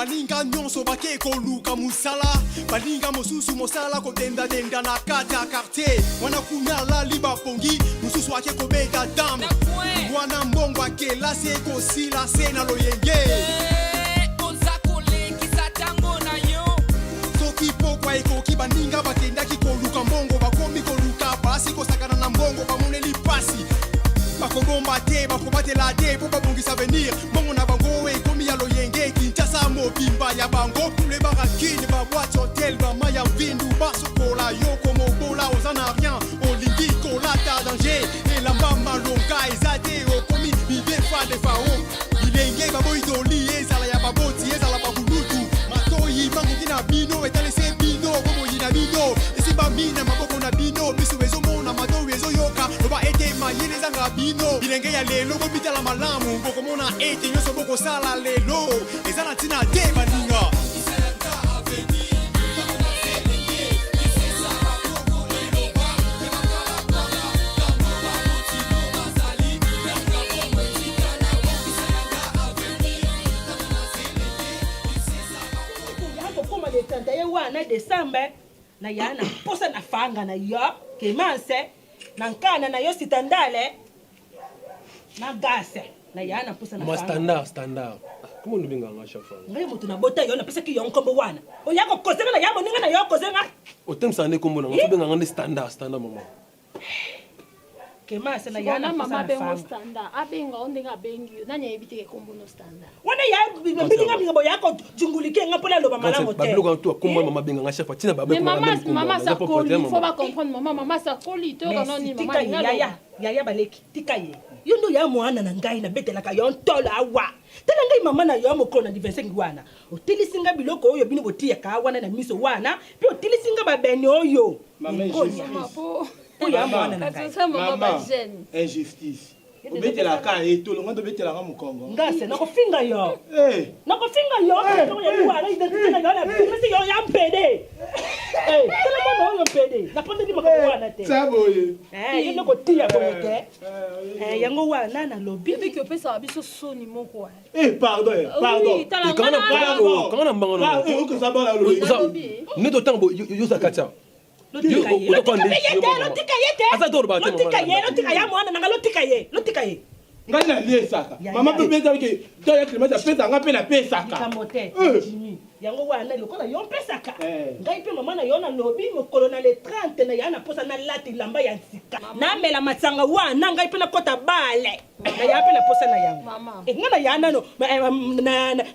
Baninga nyonso bake koluka mosala, baninga mosusu mosala kodendadenda na kati ya quartier wana. Kuna alali bapongi, mosusu ake kobeta dame wana, mbongo akelasi ekosila se na loyenge. Oza kolekisa ntango na yo. Soki pokwa ekoki, baninga bakendaki koluka mbongo bakomi koluka basi, kosakana na mbongo. Bamoneli pasi, bakobomba te, bakobatela te mpo babongisa avenir. Mbongo na bango ekomi ya loyenge. Kinshasa mobimba ya bango, tule barakine, baboîte, hotel, bama ya mvindu, basokola yo komobola. Oza na rien, olingi kolata danger, elamba malonga eza te, okomi bibefa defao. Bilenge baboyi toli, ezala ya baboti, ezala bakulutu. Matoyi mangoki na bino etalisi bino, bomoi na bino esimbami na maboko na bino. Miso ezomona, matoyi ezoyoka, loba ete mayele ezanga bino. Bilenge ya lelo, bobitala malamu, bokomona ete nyonso bokosala lelo eza na ntina te, baninga. Kokóma le 31 wana décembre, na ya na mposa na fanga na yo kemanse na nkana na yo sitandale na gase, na ya na mposa na Ma fanga. Standard, standard. Comment nous benganga chaque fois? Ngai moto nabota yo, napesaki yo nkombo wana, oya kokozenga na ya moninga na yo kozenga. Otemisa nde kombo nanga, tobenganga nde standard, standard mama. Kemanse na ya na na mposa mama na abengo fanga. Standard, abenga o ndenge abengi yo, nani ayebi teke kombo no standard? Wana ya mbilinga mbinga boya kojungulike nga mpona aloba malamu te. Babiloko tu akombo mama benganga chaque fois tina babe. Mais mama, mama sakoli, faut bacomprendre mama, mama sakoli, toyoka noni mama. Tika ye. Alinga Yaya, yaya, baleki, tika ye. Yo nde oya mwana na ngai, nabetelaka yo ntolo awa. Tala ngai mama na yo, mokolo na 25 wana otelisi nga biloko oyo bino botiyaka wana na miso wana, mpe otelisi nga babene oyo. Mama, Ngonya. Mama po Oyo ya mwana na kasi ngai. oza mama Mama, bajeune. injustice. Obetelaka ye tolonga, tobetelaka mokongo. Ngase nakofinga yo. Eh, Nakofinga yo ntango ya wana, identité na yo na bimisi yo ya mpede. Eh, tala mwana oyo mpede, napondeli makambo wana te. Tya boye. Eh, yo nde kotia boye te. Eh, yango wana nalobi. Ebiki opesaka biso soni moko wana. Eh, pardon, eh, pardon. Oui, tala Kanga na nga oh, kanga na mbanga na. Ah, eh, okoza bana lolo. Nalobi. Nde totango yo za katia. Lotika ye. Oza kwa Lotika nde ye te, lotika ye te. Aza to loba te, mama. Lotika ye, lotika ya mwana nanga, lotika ye, lotika ye. Ngai naliesaka. Ya, Mama ya. mpe pesa ke to ya Clémence apesa nga mpe napesaka. Likambo te. Eh. Jimi, yango wana lokola yo mpesaka, Eh. ngai mpe mama na yo nalobi mokolo na le 30 na ya na posa nalata elamba ya nsika, namela masanga wana, ngai mpe nakɔta bale, na ya mpe na posa na yango. Mama. Eh, ngai na ya nano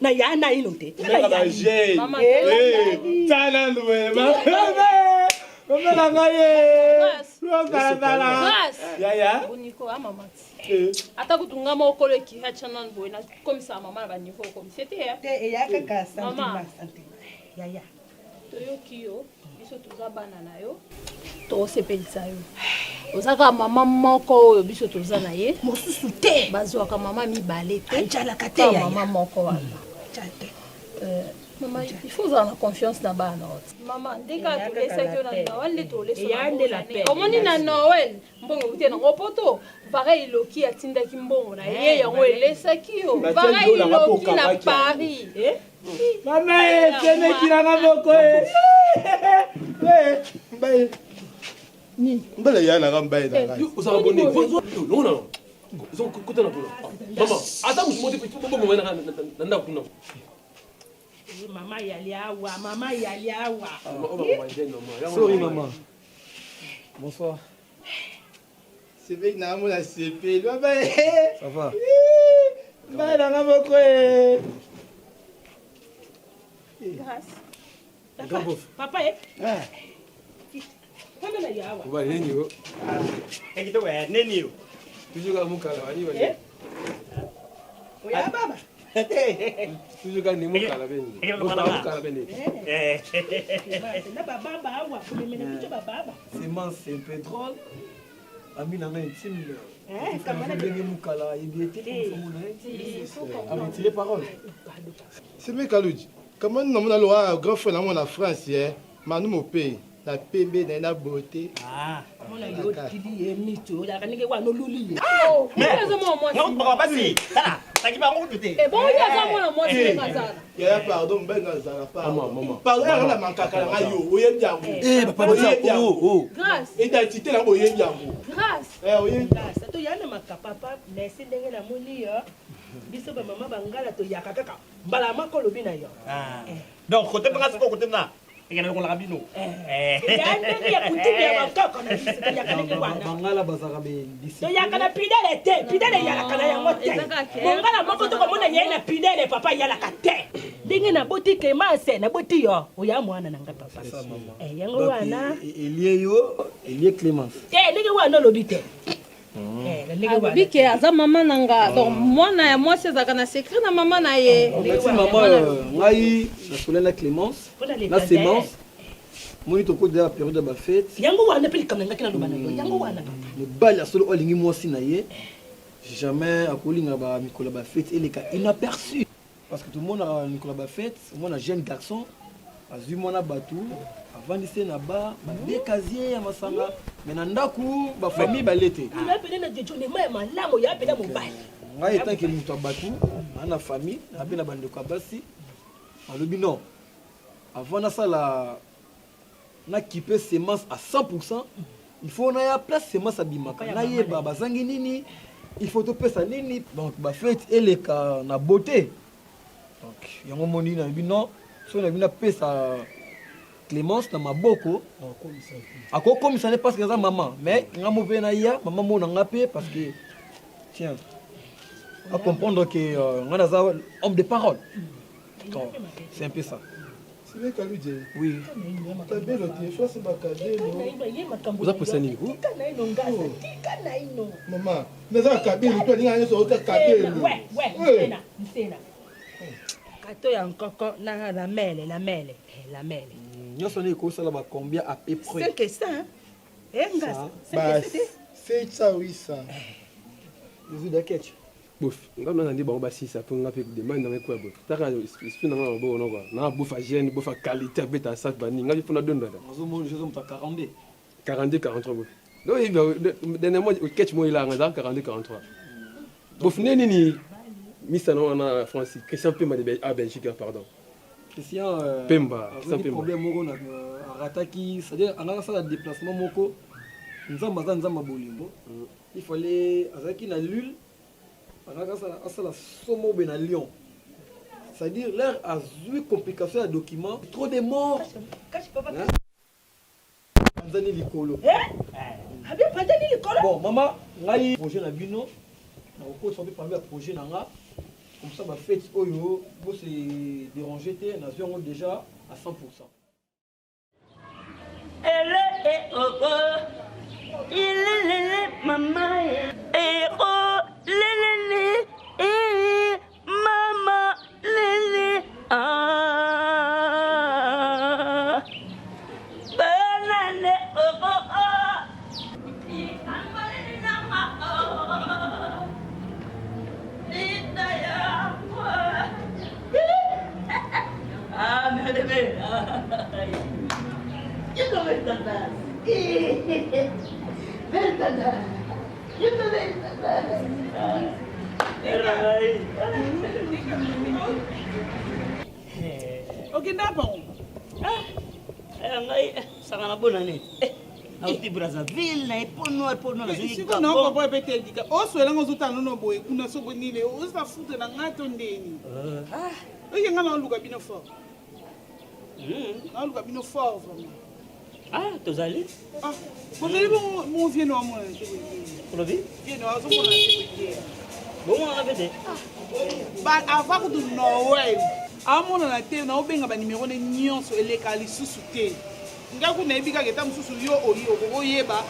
na ya na ino te. Ngai na Meka ya. bajeune. Mama, Eh, Eh, tala nwe, mama. Mama na ngai ye. Grâce. Lozalazala. Grâce. Yaya. Boniko a mama ti. Eh. Ata kutu nga moko kolo ekiri atya nanu boye, nakomisaka mama na baniveau okomisi te ya. Te, eya kaka Mama. sentiment, sentiment yaya. Toyoki yo, biso toza bana na yo, tokosepelisa yo. Oza kaka mama moko oyo biso toza na ye. Mosusu te. Bazwaka mama mibale te. Ajalaka te. Kaka Yaya. mama moko wana. Tya te. Mama, il faut ozala na confiance na bana oti mama, nde kaka tolesaki yo na Noël, nde tolesa. Eya nde la paix. Omoni na Noël mbongo ekuti nango poto Vara Eloki atindaki mbongo na ye, yango elesaki yo. Batia Vara libolo nanga mpo Eloki na okangaki yango. Paris. Eh? Mama e, semeki nanga moko e. Eh, mbaye. Mbala ya nanga mbaye na ngai. Ozala bonne. Longo na. Ozo kota na kuna. Mama, ata musu mote pe bo mama na ndako kuna. Eh, mama yali awa, mama yali awa. Sorry, maman. Bonsoir. Semeki nanga mona sepeli. Mama e. Ça va? Mbaye nanga moko e. Grâce. Grand bof. Papa e. Ah. Fanda na yawa. Oba nini yo? Ekitoko ya nini yo? Toujours ka mukala wani wani. Eh? Oya baba. Toujours ka ni mukala beni. Mukala beni. Eh. Na bababa awa komemela biso bababa. Semence, c'est un peu drôle. Ami nanga intime. Eh, kamana. Ndenge mukala yebi ete komona ye. Aventurer parole. Semeki Kaluji. Kama namona loa grand frère nango na France ye. Manu mopei na pembe na ye na beauté. Mona yo tili ye mito oyaka ndenge wana oluli ye. Eza mwa mwasi. Nga baka basi. Tala. Taki bango kutu te. Ebongo ye aza mwana mwasi ndenge aza wana. Yaya pardon mobali na azala pardon. Pardon yaka na mankaka na ngai yo oyebi yango. Eh papa oyebi yango. Oh Grâce. Identité na oyebi yango. Grâce. Eh oyebi. Grâce toya na maka papa merci ndenge namoni yo biso ba mama bangala toyaka kaka mbala moko olobi na yo. Donc kote nga sikoyo kote na ekende lokolaka bino. Ya ndenge ya kutumu ya bakoko na biso toyaka ndenge wana. Bangala bazalaka be Toyaka na pidele te, pidele eyalaka na yango te. Mongala moko tokomona ye na pidele papa eyalaka te. Ndenge naboti Clemence, naboti yo, oya mwana na nga papa. Eh, yango wana. Elie yo, elie Clemence. Te, ndenge wana olobi te. Alobi ke aza mama na nga donc mwana ya mwasi azalaka na secret na mama na ye. Merci mama ngai nasolai na Clemence na Semence moni tokoti ya periode ya bafete yango wana mpe likambo nangaki naloba na yo yango wana mobali ya solo oyo alingi mwasi na ye jamais akolinga bamikolo ya bafete eleka inaperçu Parce que tomonaka mikolo ya ba fete omona jeune garçon azwi mwana bato avandisi ye na bar ba casier ya masanga mais na ndako ba famille balie te. Ya pene na jejonema ya malamu ya pene mobali. Ngai etant que moto ya bato na na famille na mpe na bandeko ya basi balobi non avant nasala na kipe semence à 100% il faut naya place semence abimaka nayeba bazangi nini il faut topesa nini donc bafete eleka na beauté donc yango moni nalobi non soki nalobi napesa clémence na maboko akokomisa ne parce que aza mama mais nga mo mpe naya mama mona nga mpe parce que tiens à comprendre que euh, nga naza homme de parole donc c'est un peu ça Sylvain Kaludje. Oui. Kabelo te, faut se bakabelo. Oza posa nini ko? Tika naino ngaza, tika naino. Maman, naza kabelo to alinga nyonso ota kabelo. Ouais, ouais, nsena, nsena. Kato ya nkoko na la mele, la mele, eh, la mele. Nyonso nde ekosala ba combien à peu près? 5 cent. Eh ngaza. Ba 700 800. Ezwi da ketch. Bof, nga na nde bango basisa mpo nga mpe demande nanga ekoya boye taka esprit nanga na maboko noko na bofa jeune bofa qualité abeta sac bani nga mpe mpo nadonda ta Nazomona je moto ya 42. 42 43 bof donc oyebi dernièrement ketch mo elanga eza 42 43 bof nde nini misana wana Francis Christian Pemba de ah, Belgique pardon Christian euh, Pemba Christian azwaki Pemba problème moko na euh, arataki c'est-à-dire angaka asala déplacement moko nzambe aza nzambe ya bolingo il fallait azalaki na lule Alingaki asala asala somo be na Lyon. C'est-à-dire l'air azui complication ya document, trop de morts. Hein? Panzani likolo. Eh? Abi panzani likolo. Bon, maman, ngai projet na bino na kokotisa mpe parmi ya projet na nga comme ça ba fête oyo bo se déranger te nazwi yango déjà à 100%. Ele e oh oh, ilelele mama e oh lelele e mama lele ah. Banane oh oh oh. Okenda bango. Ah, ngai sanga na bonane. Nauti Brazzaville na epono epono nazongi Siko na comprendre pe te dika. Oswela ngo zota nono boye kuna soko nini oza foutre na nga to ndeni. Ah. Oye nga na luka bino fort. Na luka bino fort vraiment. Ah, tozali. Ah, bozali bongo mon vieux no amona te boye. Olobi? Vieux no azomona te boye. Bomonana pe te. Ba avant kutu Noël. Amonana te na obenga ba numéro ne nyonso eleka lisusu te. Nga kutu nayebi kaka eta mosusu yo oyo okoki oyeba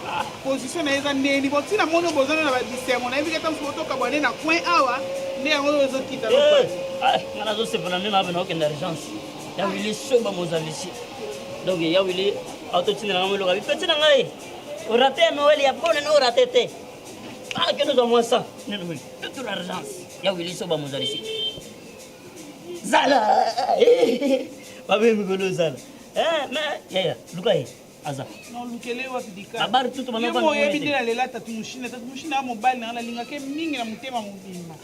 position na ye eza ndeni bon ntina moni oyo boza na babisengo nayebi kaka eta mosusu botokabwa nde na coin awa nde yango oyo ezokita eh, ah, nga nazosepela nde nabe naokenda urgence ya wili soba mozalisi donc ya wili autotindela nga moloka bipeti na ngai orate ya noel ya bonne na orate te akende ozwa mwa 100 nde nomoni toute l'argence ya wili soba mozalisi zala babe mikolo zala Eh, mais yaya luka ye aza nolukele ye wapi dika Babari tutu bana Yo bana oyebi mona nde te. nalela tatu mushina tatu mushina ya mobali na nga nalingaka ye mingi na motema mobimba.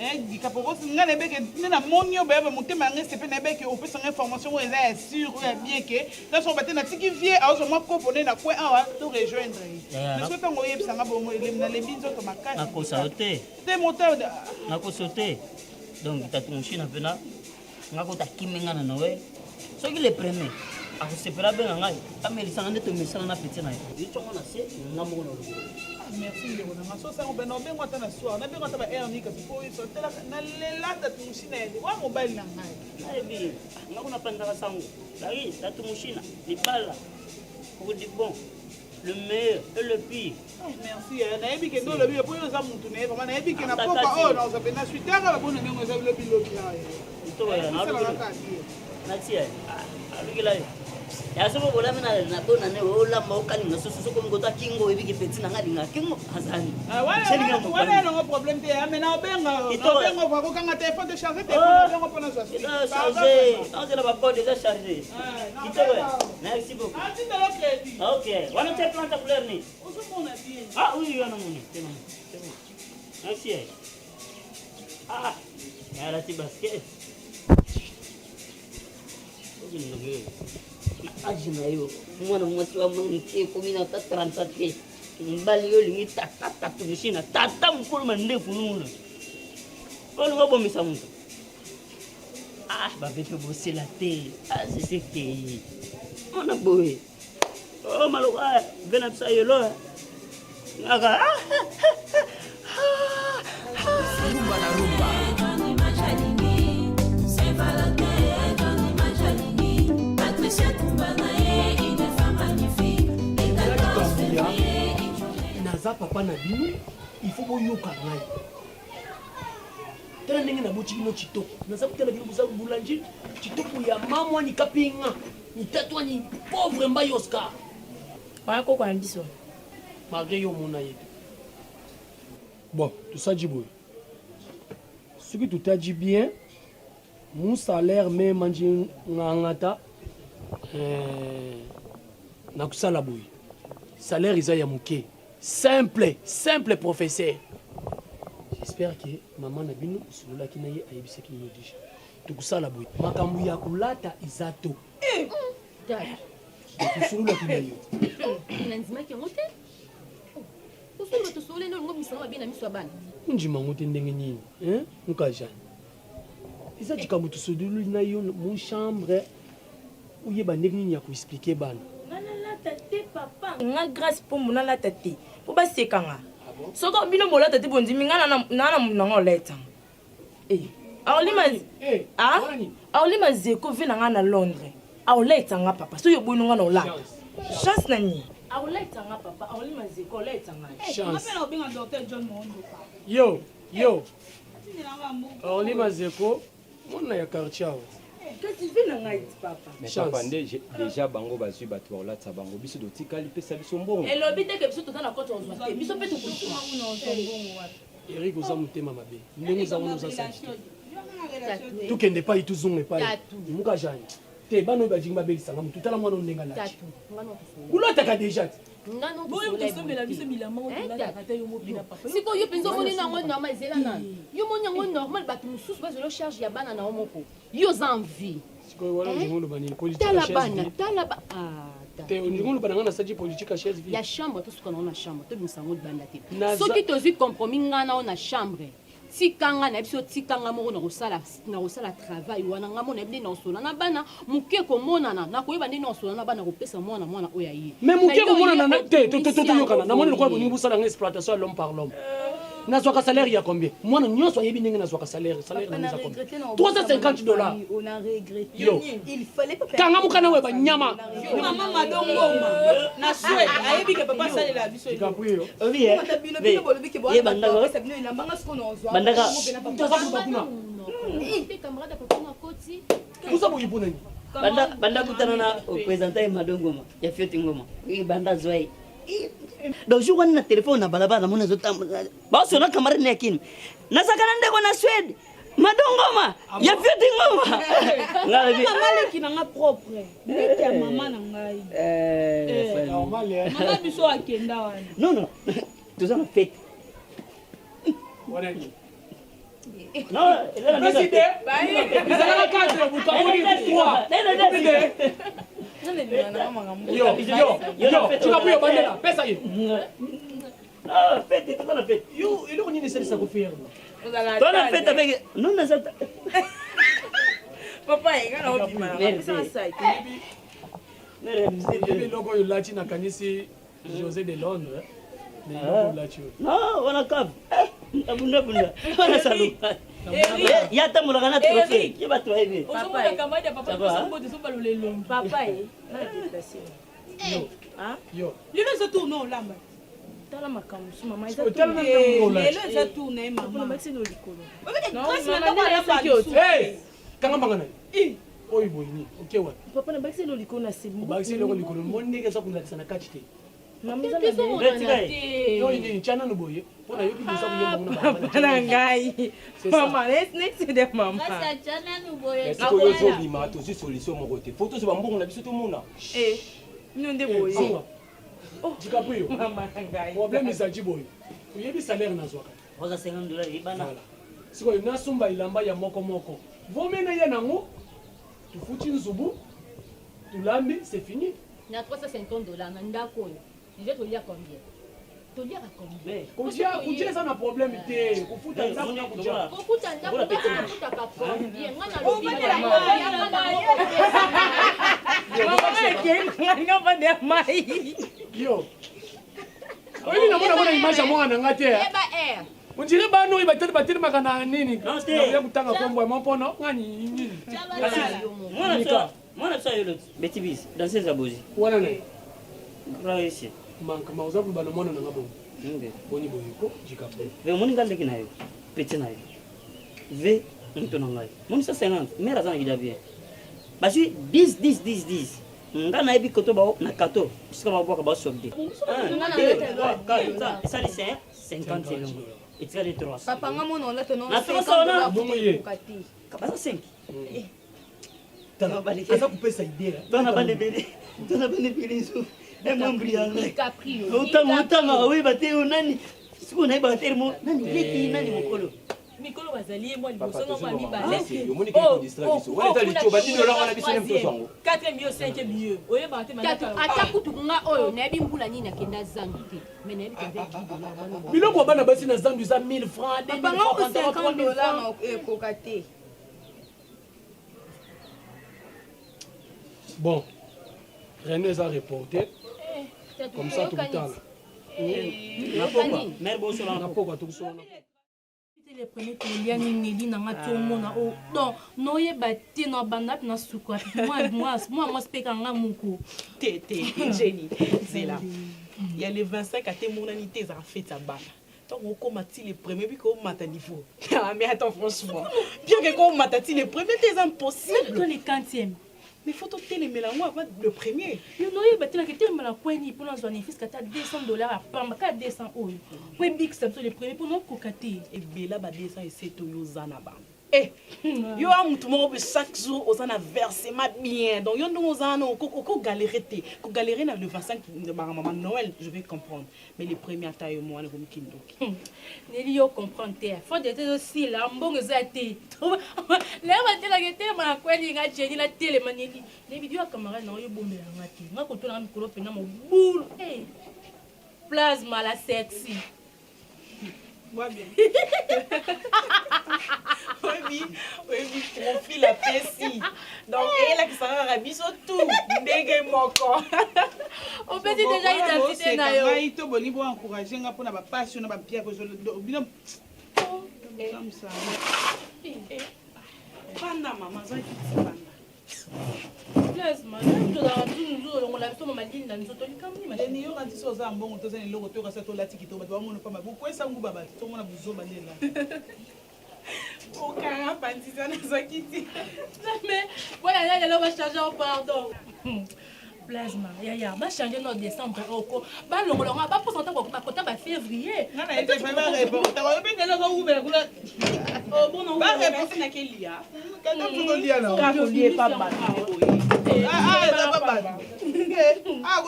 Dikapo nga nayebeke nde namoni yo bayeba motema yanga esepe nayebeke opesa nga information oyo eza ya sur oyo ya bien ke ntanso bate natiki vie aozwa mwa kopo nde na coin awa to rejoindre ye mais soki ntango oyebisa nga bongo nalembi nzoto makasi. Nakosa yo te. Te moto. Nakosa yo te. Donc tatu Mushina mpena nga kota kimi nga na Noël, soki le premier akosepela abenga ngai amelisanga nde tomelisana na peti na ye yocongo na se nga moko na lokolo. Merci ndeko na nga. So sango bena obengo ata na soir, nabengo ata ba heure nini, kasi po oyo telaka nalela tatu Mushina ya wa mobali na ngai. Nayebi nga kuna panzaka sango lari tatu Mushina libala pour du bon, le meilleur et le pire. Merci, nayebi ke nde olobi po yo oza mutu na ye vraiment, nayebi ke na pokwa oyo naoza mpenza suite yaka babona ndenge eza lobi lobi natia alukela yo ya soki obolami na bonane olamba okalinga susu soki omingi ota kingo oyebi ke peti nanga alinga kingo azali. Wana elongo problème te, mais na obenga obenga okokanga telefone te, charge telefone, obenga mpona zwa suite. Charge ozela bacode eza charge kitoko. Merci beaucoup. Atindelo crédit. Ok, wana te plante couleur nini? Ozomona bien. Ah oui, wana moni, c'est bon, c'est bon, merci. Ah, alati basket na age na yo, mwana mwasi wa mwana moke ekomi na ata 30 te, mobali yo olingi tata tatu mosina tata mokolo mandefu nuna olingi obomisa moto. Ah, babepe bosela te asese kei mwana boye o maloka ve na biso ayelo ngaka. Rumba na rumba. Naza papa na bino, il faut boyoka ngai. Tala ndenge naboti bino kitoko, naza kotala bino boza boulanger kitoko ya mamwani kapinga ni tatwani pauvre mbai Oscar. Wana koko na biso. Malgré yo omona ye te. Bon, tosaji boye, soki totaji bien mon salaire me manji ngangata nakosala boye, salaire eza ya moke, simple simple professeur. J'espère que mama na bino osololaki na ye, ayebisaki bino déjà. Tokosala boye, makambo ya kolata eza to tosololaki na yo. Nandimaki yango te. Osoloba tosolole nde olingo bisanga mabe na miso ya bana. Ondima yango te ndenge nini? Mukajani, eza likambo tosololi na yo mon chambre, oyeba ndenge nini ya koexplike bana. Nga nalata te papa. Nga Grace Pombo nalata te po baseka nga. Soki bino bolata te bondimi nga na na nanga oleta. Eh, aolima ah aolima zeko ve na nga na Londres. Aoleta nga papa. Soki oboyi nga na olata. Chance na nini? Aoleta nga papa, aolima zeko oleta nga. Chance. Nga obenga docteur John Moondoka. Yo, yo. Aolima zeko mwana ya quartier awa. Kasi ve na ngai ti papa. Mais papa nde déjà bango bazwi bato bakolatisa bango, biso totikali, pesa biso mbongo. Elobi te ke biso toza na compte ozwa te, biso mpe tokozwa. Eric oza motema mabe ndenge oza wana, oza sali te. Tokende epai tozonga epai muka jane te, bana oyo bajingi babelisanga motu. Tala mwana oyo ndenge alati, kolataka deja te. Sikoyo yo mpenza omoni nango normal? Ezela nanu, yo omoni yango normal bato mosusu bazwela charge ya bana na yo moko, yo oza en vie? Sikoyo wana olingi oloba nini? Politique Tala ya chaise bana vide. Tala ba ah, Te, olingi oloba na ngai nasali politique ya chaise vide? Ya chambre, tosuka nango na chambre, tobimisa yango libanda te. Naza- Soki tozwi compromis ngai na yo na chambre, tika nga na biso, tika nga moko nakosala travail wana. Nga moko nayebi nde nakosola na bana moke, komonana nakoyeba nde nakosola na bana, kopesa mwana mwana oyo aye. Mais moke Na yo komonana ye na te obimisi toyokana. yango Namoni lokola boye. bolingi bosala nga exploitation ya l'homme par l'homme. Nazwaka salaire ya combien? Mwana nyonso ayebi ndenge nazwaka salaire. Salaire na eza combien? 350 $. On a regretté. Yo. Il fallait pas. Kanga mokana oyo banyama. Mama Madongoma na Swede ayebi ke papa asalela biso. DiCaprio. Obi, eh. Bino bolobi ke Ye bandaka. bopesa bino elamba, nga sikoyo nazwa. Bandaka. Kuna. Te camarade ya papa na koti. Oza boye mpo nani? Banda kutana na opresenta ye Madongoma ya Fioti Ngoma. Banda azwa ye. Donc jour wana na telefone na balabala namoni azotambola baosona camarade na ya kini, nazalaka na ndeko na Swede, Madongoma ya Fioti Ngoma. Nga nalobi, Mama leki na nga propre leki ya mama na ngai. Normal, eh. Mama biso akenda wana. Non non, toza na fete. Wana nini? Opesi te ezalaka cadre bokaboli 3. Yo yo yo, tika puyo bandela pesa ye. Fete, toza na fete. Yo eloko nini esalisa kofier? Toza na fete avec non naza. Papa ye nga na obima na pesa sai. Oyebi eloko oyo olati, nakanisi José de Londres, mais eloko olati oyo. Non, wana cave abundabunda wana salo ye atambolaka na trophée, ye bato bayebi. Ozomona camarade ya papa mbote ozobalola elongi. Papa ye na déplace. Yo. Lelo eza tour na olamba. Tala makambo mosusu mama. Otala na ndenge olati. Lelo eza tour na ye mama. Bakisi no likolo. Kanga mbanga na ye oyo boye nini oke wapi? Papa, na bakisi elo likolo na se. Obakisi eloko likolo mo ndenge eza kolakisa na kati te. Mama, eza mabe. Oyo nini? Tya nanu boye mpo nayoki boza koyemba. Papa na ngai. Mama, neti de mama. Sikoyo ozobima, tozwi solution moko te, fo tozwa bambongo na biso tomona. Bino nde boye. Dicaprio, Mama na ngai. Problème ezalaki boye, oyebi salaire nazwaka. Oza 50 $ yebana. Sikoyo nasomba elamba ya moko moko, vomie na ye nango tufuti nzubu tulambi, c'est fini. Na 350 $ na ndako oyo déjà tolia combien? Toliaka combien? Kodia, kodia eza na problème te, kofuta ndako na kodia. Kofuta ndako nga nafutaka combien? Nga nalobi. Mama ekei na ngai, nga vanda ya mai. Yo oyebi namona mona image ya mwana na nga te. Yeba air. On dirait bana oyo batele batelemaka na nini ya kotanga kombo ya mompono ngani nini. Mwana biso ayolo beti bis danseuse ya bozi. Wana na ye. Grace. Mankama oza koloba na mwana na nga bongo boni boyeko Dicaprio? Ve omoni nga leki na yo, petit na yo, ve moto na ngai moni 150 mare aza na vida bien, bazwi 10 10 10 10, nga nayebi koto bao na kato esika babwaka basolde esali 50 elongo etikali 3. Papa, nga mona olata no. Na 300 wana. Bongo ye. Baza 5. Tala, aza kopesa idée. Tona bana ebele, tona bana ebele so emwambrianga. DiCaprio. Otanga otangaka oyeba te oyo nani, sikoyo nayebaka te mo nani leki, nani mokolo. Mikolo bazali ye mwa Papa, liboso na mwa tozwi mibale. mama, omoni kende kodistraire biso. Wana eza litio, ba 10 $ wana biso nde tozwa yango. 4 million, 5 million, oyebaka te. Tatu, ata kutu nga oyo nayebi mbula nini akenda zandu te, mais nayebi ke avec 10 $ wana. Biloko ya bana basi na zandu eza 1000 francs, 2000 Papa, nga ko francs, 50 3000 dollars francs. na ekoka te. Bon, réunion eza reporté comme ça tokutana na pokwa, tokosola. Le premier tolia nini eli nanga ti omona o donc noyeba te na banda mpe na suka mwa mwasi mpe kanga moko. Te te te, Jenny, nzela ya le 25 ate emonani te, ezaka fete ya bana. Ntango okóma ti le premier bika omata niveau. Ah, mais attends, franchement, bien que komata ti le premier te eza impossible. To le quantième. Mais faut totelemela yango avant le premier. Yo noyeba te nake telemela kweni mpo nazwa na fiske ata 200 $ ya pamba, kaka 200 oyo po ebikisa biso le premier mpo nokoka te. Ebela ba 200 esete oyo oza na bango. Eh, yo a mutu moko boye, chaque jour oza na versement bien, donc yo ndenge oza wana okogalere te, kogalere na le 25 makambo Noël, je vais comprendre, mais le premier ata yo mo wana ekomi kindoki. Neli yo comprendre te, fond de te ezosila, mbongo eza te. Lelo batelaka etelema na kweni nga Jeni natelema. Neli nayebi yo ya camarade na oyo ebombelanga te, nga kotolanga mikolo mpena mobulu. Eh, plasma la sexy. Oyebi, oyebi profil apesi, donc eyelakisaka kaka biso tout ndenge moko. Opesi déjà identité na yo. Ngai to bolingi bo encourage nga mpona bapasi oyo na bampiaka bino. Panda mama azwaki panda. Plasma tozalaka nzunzu olongola biso malili na nzoto likambo nini? Eni yoka nti so oza na mbongo, toza na eloko toyoka sa tolati kitoko, bato bamona pamba bokwesa nguba, bato tomona buzoba nde ela okanga pandisa nazwaki ti. Mais bona ya lelo bachange o, pardon, plasma yaya bachange no décembre oko balongola ngo baposa ntango bakota ba février. Nga na ye te, fai bareportaka oyo mpe ndenge ozowumela kuna.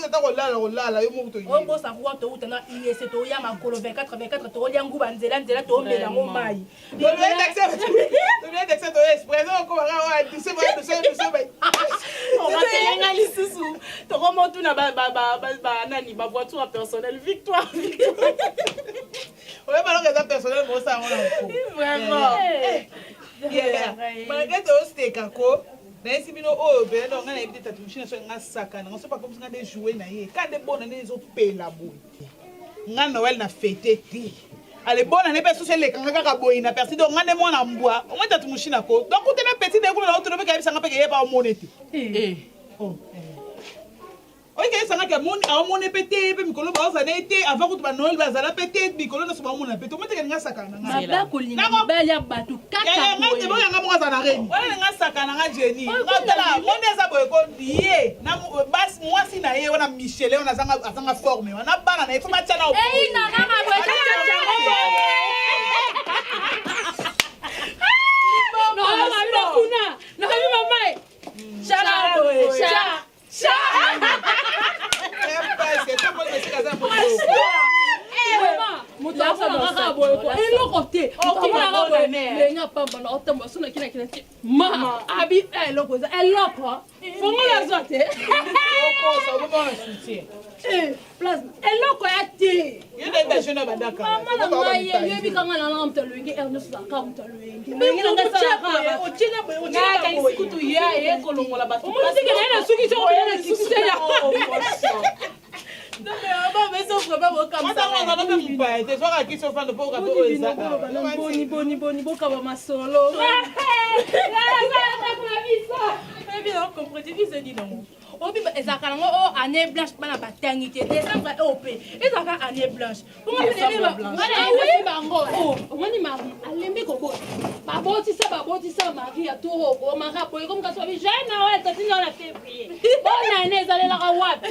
Ata kolala kolala yo moko tobosa kuwa touta na ies toya makolo 24 24 tokolia nguba nzela nzela tomela yango mai. Oratelenga lisusu tokomotuna banani bavoiture ya personnel victoire. Oyeba loko eza personnel mosango na Vraiment. Malgré tooseka ko nayesi bino oyo pena donc ngai nayebi te tatu moshina so nga saka nanga so pakomisi nga nde joue na ye ka nde bona nde ezopela boye nga Noël na fete te ale bona ne mpe susu elekanga kaka boye na persi donc nga nde mwana mbwa omoi tatu moshina ko donc kutena petit nde kuna na otuna mpe kayebisanga mpe keyeba omone te. Oyo esanga ke amoni aomone mpe te mpe mikolo baozala ye te avant kutu banoel bazala mpe te mikolo nyonso baomona mpe tomotekeli nga sakana na ngai baba kolinga mibali ya bato kaka boye boyanga moko aza na reni wana nga sakana nga Jenny nga tala moni eza boye ko ye na basi mwasi na ye wana Michele wana azanga azanga forme wana bana na ye fo batia na eyi na kaka boye kuna nakomi mama Chala boye. Moto asalaka boye ko eloko te omonaka boye ndenge apamba na otambola so nakinakina te ma abi eloko eza eloko fongola azwa te place eloko ya te mama na ngai ye yoyebi kanga na nanga moto alwenge ere nyonso ezalaka moto alwenge kutu ye ye kolongola bato na suki soko na suki ya boni boni boni bokaba masolo obi ezalaka nango o année blanche bana batangi te décembre oyo mpe ezalaka année blanche. Bango omoni Marie alembi kobota babotisa babotisa Marie ya tour Marie aboye komi kasi babi jeune Noël tati na février bonne année ezalelaka wapi?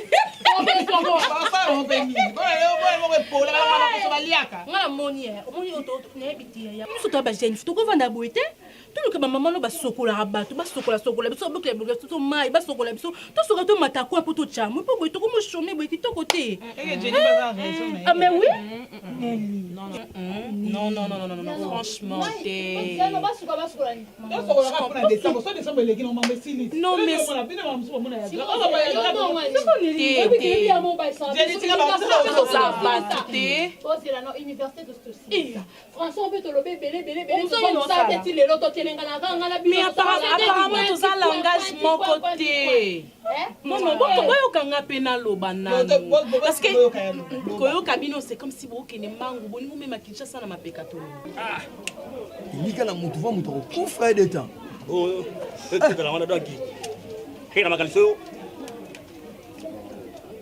Nga namoni omoni nayebi te biso toya bajeune tokovanda boye te toluka bamama no basokolaka bato basokolasokola biso babokela biloko biso mai basokola biso tosoka tomata kwa mpo totyamu mpo boye tokomoshome boye kitoko te. Ah mais oui. Non, non, non, non, non, non, franchement, te. Non, mais bato te. François mpe tolobi ebele ebele ebele ti lelo totelenganaka nga na Mais apparemment toza langage moko te. Non, non, boyokanga mpe naloba nanu parce que koyoka bino c'est comme si bokende mbangu boni bomema Kinshasa na mapeka tolo. Elika na motu va moto akokufa ye de temps. Ezala wana donc eka makanisi oyo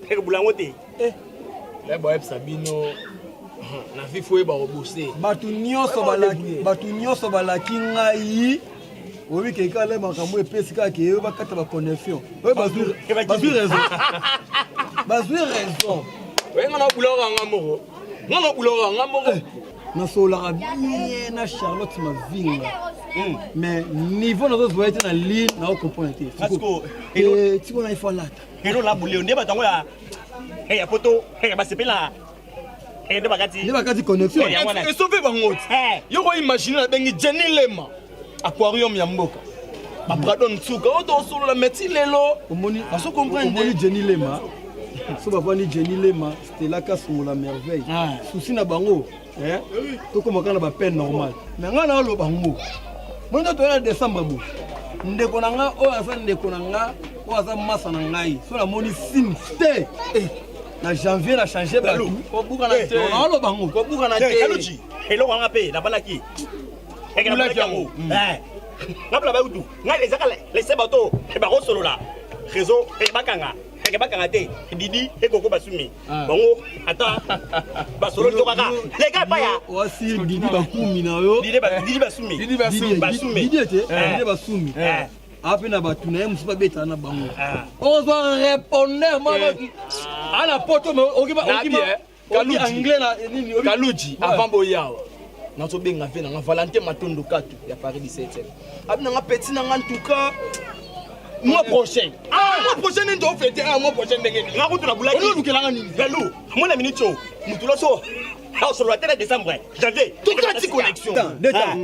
eka bulango te. Bayebisa bino na vie fo oyeba kobose. Bato nyonso balaki bato nyonso balaki ngai oyebi ke kala makambo epesi kaka ke bakata baconnexion oyo bazwi raison bazwi raison. Oye nga na bulaka nga moko nga na bulaka nga moko. Nasololaka bien na Charlotte Mavinga mais niveau nazozwa ye te na ligne naocomprendre te tikona ifo alata. Elo la buleo nde bato yango ya poto basepela nde bakati nde bakati connexion. Esauve bango ti yo koimagine nabengi Jenny Lema aquarium ya mboka bapradon nsuka oyo tosolola mais ti lelo omoni bazo comprendre. Omoni Jenny Lema so bavandi Jenny Lema Stella Kasongola merveille souci na bango tokóma kaka na bapeine normale mais ngai naoloba ngo moni to toya na décembre bo ndeko na nga oyo aza ndeko na nga oyo aza masa na ngai so namoni signe te na janvier na change bato naoloba ngo kobukana te eloko wanga mpe nabalaki nabalaki yango nga mpela bayutu ngai ezaka lese bato bakosolola réseau bakanga bakanga te didi ekoko basumi bango ata basololi to kaka leka epai ya wasir didi bakumi na yo didi basumi didi basumi didi te didi basumi ape na bato na ye mosusu babetana na bango ozwa répondeur mabaki ana poto Kaluji avant boyawa. Nazobenga ve na nga Valentin Matondo Katu ya Paris 17e. Abi na nga petit na nga en tout cas mois prochain. Ah, mois prochain nde o fêter ah mois prochain ndenge nini? Nga kutu na bulaki. Olukela nga nini? Galu, mona minute oyo. Mutu loso osolola te na décembre, janvier. Tokati connexion. Deux temps.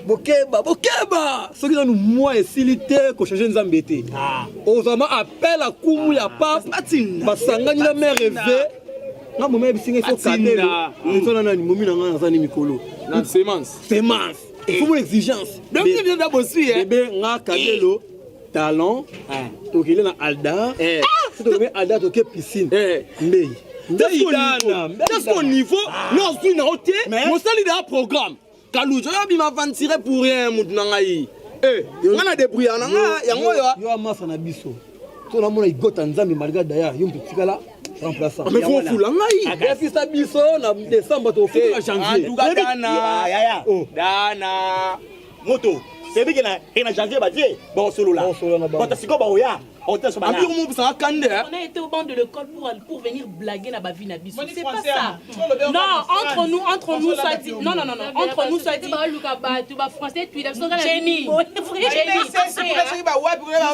Bokeba, bokeba. Soki nanu mois esili te ko changer nzambe te. Ozama appel à kumu ya pape. Basangani na mère Eve. Nga momi ayebisi ngai faut Batinda. kabelo. Ezona nani momi na ngai naza ni mikolo. Na semence. Semence. Il faut mon exigence. Donc, tu viens d'abord aussi, hein. Bébé nga kabelo talon. Tokele na Aldar. Soki tokele Aldar toke piscine. Mbei. Mbei dana, mbei Jusqu'au dana. niveau, non ozwi na yo te mosali da programme kalujo oyo abima aventire pour rien mutu na ngai nga na débrouillard na nga yango oyo yo amasa na biso to namona igota nzambe malgré daya yo moto tikala remplaçant Mais faut ofula ngai. efisa biso na décembre tokofuta na janvier En tout cas, dana yaya dana moto sebiki na na janvier batie bosolola bato sikoyo baoya Empire mobisaka kande On a été au banc de l'école pour venir blaguer na ba vie na biso. Moni C'est pas français, ça. hein. Non, entre nous, entre nous, soit dit. Non, non, non, non. Entre nous, soit dit. français, puis Jenny, Jenny, Nous nous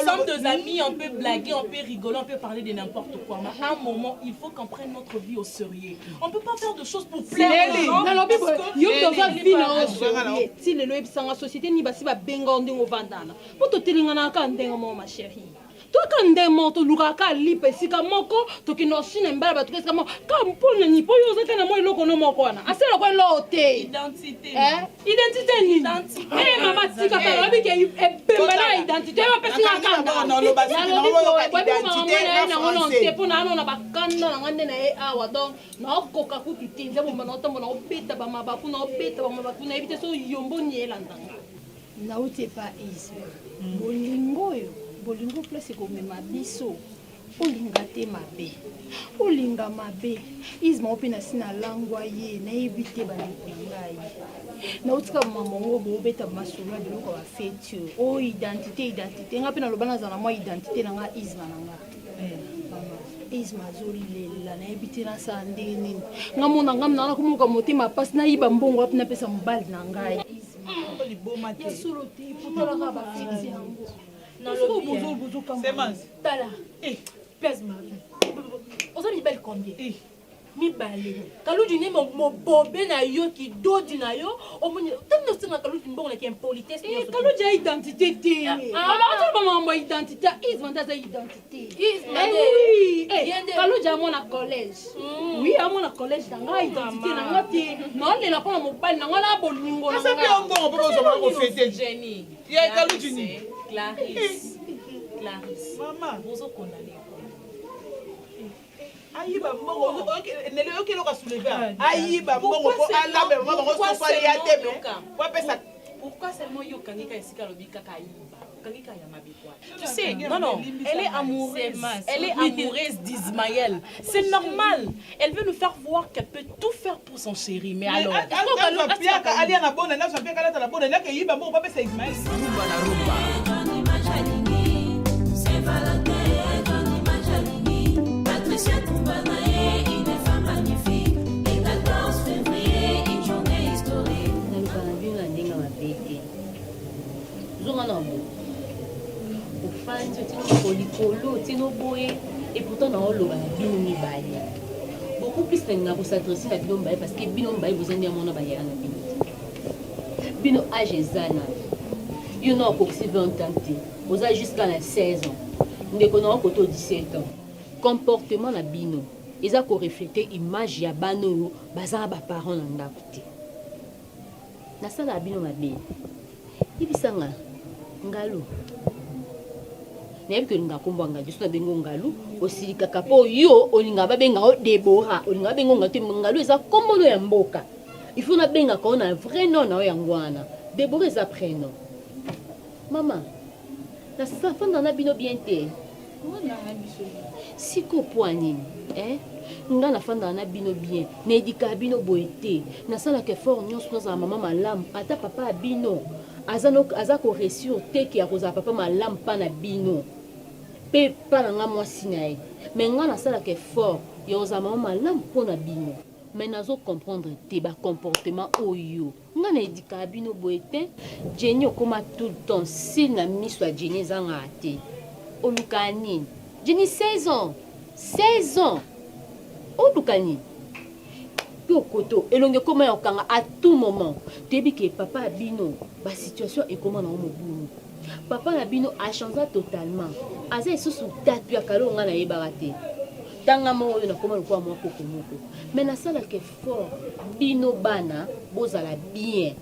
sommes deux amis, on peut blaguer, on peut rigoler, on peut parler de n'importe quoi. Mais à un moment, il faut qu'on prenne notre vie au sérieux. On peut pas faire de choses pour plaire aux gens. nalobi parce que- yo toza Nelly, vi na Nelly, yo ti lelo oyebisanga société nini basi babenga yo ndenge ovandana mpo totelinganaka kaka ndenge moko ma chérie toka ndenge moko tolukaka kaka lipa esika moko tokende oshina mibala bato esika moko kaka mpo nani mpo yo oza kaka na mwa eloko no moko wana asalaka eloko te Identité. Eh? identité nini Eh, mama tika kaka oyebi ke ebemba na identité oyo bapesinga kandanalobi nango te mpo na ano na bakanda na nga nde na ye awa donc naokoka kutu te nzambe bomba naotambola naobeta bamabaku naobeta bamabaku nayebi te so yombo ni elandanga Nauti epa Isma. Bolingo oyo, bolingo place ekomema biso. Olinga te mabe. Olinga mabe. Isma oyo pe nasi nalangwa ye, nayebi te bandeko na ngai. Nauti kaka maman ngo bobeta masolo ya biloko ya ba feti oyo. Oh identité, identité. Nga pe naloba nazala na mwa identité na nga Isma na nga. Mama, Isma azolela, nayebi te nasala ndenge nini. Nga mona nga na nakomoka motema pasi nayiba mbongo wapi napesa mobali na ngai. Ya solo te, po talaka ba feti yango. Nalobi, Bozo- eh. bozo kamba. Semence. Tala. Pèse Marie. Oza mibali combien? Mibale. Kaludi ne mobobe na yo kidodi na yo omoni ntango osenga kaludi mbongo na ki impolitesse Eh, kaludi ya identité te aotala makambo ya identité isma nde aza identité Isma Eh nde. oui, eh, Ye nde. kaludi amona collège oui amona collège na ngai identité na nga te naolela mpo na mobali na nga na bolingo na Asa pe yo mbongo mpo bozwa bango fete. Jenny. Ya Kaludi nini? Clarisse. Clarisse. Maman. Bozo condamner. ayiba mbongo nele oyoki eloko asouleve ayiba mbongo mpo alambe mama bango soso alia te me po apesa Pourquoi seulement yo kangika esika lobi kaka ayiba? Kangika ya mabe quoi. Tu sais, non non, elle est amoureuse. Elle est amoureuse d'Ismaël. C'est normal. Elle veut nous faire voir qu'elle peut tout faire pour son chéri. Mais alors, azwa piaka alia na bona nazwa piaka alata na bona nake yiba mbongo po apesa ismael Patricia Tombanae, une femme magnifique. Le 14 février, une journée historique. Naluka na bino na ndenge mabe te zonga na bo ofandi otino moko likolo otino boye et pourtant naoloba na bino mibale beaucoup plus nalinga kosadresse na bino mibale parce que bino mibale boza nde ya mwana bayaya na bino te bino age eza na yo na okokisi 20 ans te oza jusqu'à na 16 ans ndeko na okoto 17 ans comportement na bino eza koreflete image ya bana oyo baza na baparent na ndako te nasalaka bino mabe yebisanga ngalu nayebi ke olingaka nkombo ya ngalu so nabengi yo ngalu osilikaka mpo yo olingaka babenga yo debora olingaka babenga yo ngalu te ngalu eza nkombo no ya mboka il faut nabengaka yo na vrai nom na yo yango wana debora eza prénom mama nafanda na bino bien te siko mpo ya nini eh? nga nafandaka na bino bien naedikaka bino boye te nasalaka effort nyonso nazala mama malamu ata papa ya bino aza, no, aza koresure te ke akozala papa malamu mpa na bino mpe mpa na nga mwasi na ye me nga nasalaka effort ya kozala mama malamu mpo na bino. Mais nazo comprendre te ba comportement oyo. Nga na edikaka bino boye te. Jenny okoma tout le temps cils na miso ya Jenny ezangaka te. Olukaka nini? Jenny 16 ans! 16 ans! Oluka nini? Yo koto elongi ekoma ya kokanga à tout moment. Toyebi ke papa ya bino ba situation ekoma na ngo mobulu. Papa na bino a changea totalement. Aza lisusu tatu ya kala oyo nga nayebaka te. Tanga moko oyo nakoma lokola mwa koko moko. Mais nasalaka effort bino bana bozala bien.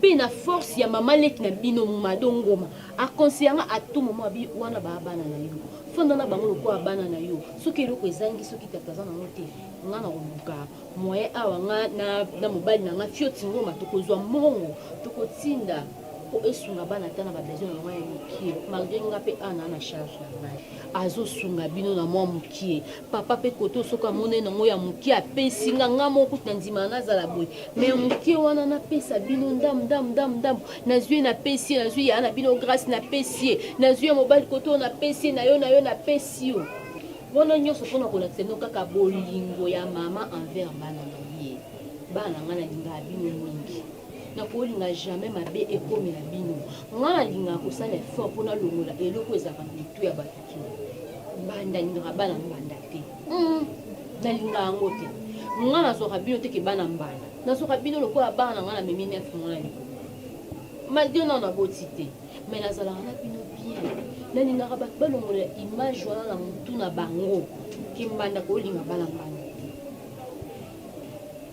Pe na force ya mama leki na bino Mado Ngoma a conseilla nga à tout moment abi wana ba bana na yo. Fanda na bango lokola bana na yo. Soki eloko ezangi soki tata aza nango te nga nakoluka moyen awa nga na, na mobali na nga Fioti Ngoma tokozwa mbongo tokotinda po esunga bana ata na ba besoin na bango ya mikie malgre nga pe awa naa na charge na ngai azosunga bino na mwa mokie papa pe koto soki amoni nango ya mokie apesi nga nga moko kutu na ndimaka nazala boye me ya mokie wana napesa bino ndambu ndambu ndambu ndambu nazwi ye napesi ye nazwi ya na bino grâce napesi ye nazwi ya mobali koto napesi ye na yo na yo napesi yo wana nyonso mpona kolakisa bino kaka bolingo ya mama envers bana na ye bana na ngai nalingaka bino mingi nakolinga jamais mabe ekomela bino ngai nalingaka kosala effort mpo nalongola eloko ezalaka na mitu ya bato te mbanda alingaka bana mbanda te hmm, nalingaka yango te ngai nazwaka bino te ke bana mbanda nazwaka bino lokola bana na ngai namemi nef mwana likolo malgre nano naboti te mais nazalaka na bino bien nalingaka bato balongola image wana na motu na bango ke mbanda kolinga bana mbanda te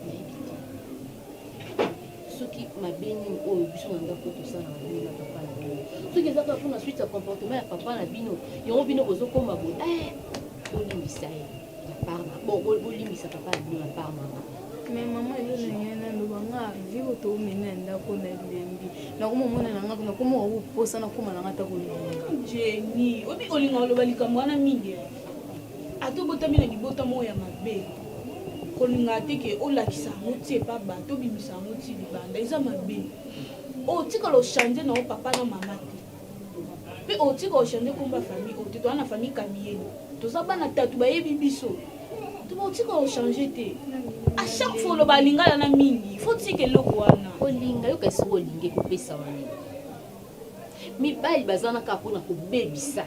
nayebi te soki mabe nini oyo biso na ndako tosalaka bino na papa na bino soki eza kaka mpona suite ya comportement ya papa na bino yango bino bozokoma boye eh, bolimbisa ye na part na bon bolimbisa papa na bino na part mama mais mama yo na ngai naloba nga vi oyo toomemi na ndako na lembi nakoma omona na nga nakoma koposa nakoma na nga ata kolinga jeni obi olinga oloba likambo wana mingi eh. Ata obotami na libota moko ya mabe, kolingaka te ke olakisa yango ti epa bato, obimisa yango ti libanda, eza mabe. Otikala ochange na yo papa na mama te, pe otika ochange kombo ya famille oyo te. Toza na famille Kamiyeni, toza bana tatu bayebi biso, to otika ochange te. A chaque fois oloba lingala na mingi, faut tika eloko wana. Olinga yoka esika olingi ekopesa wana. Mibali baza wana kaka pona kobebisa.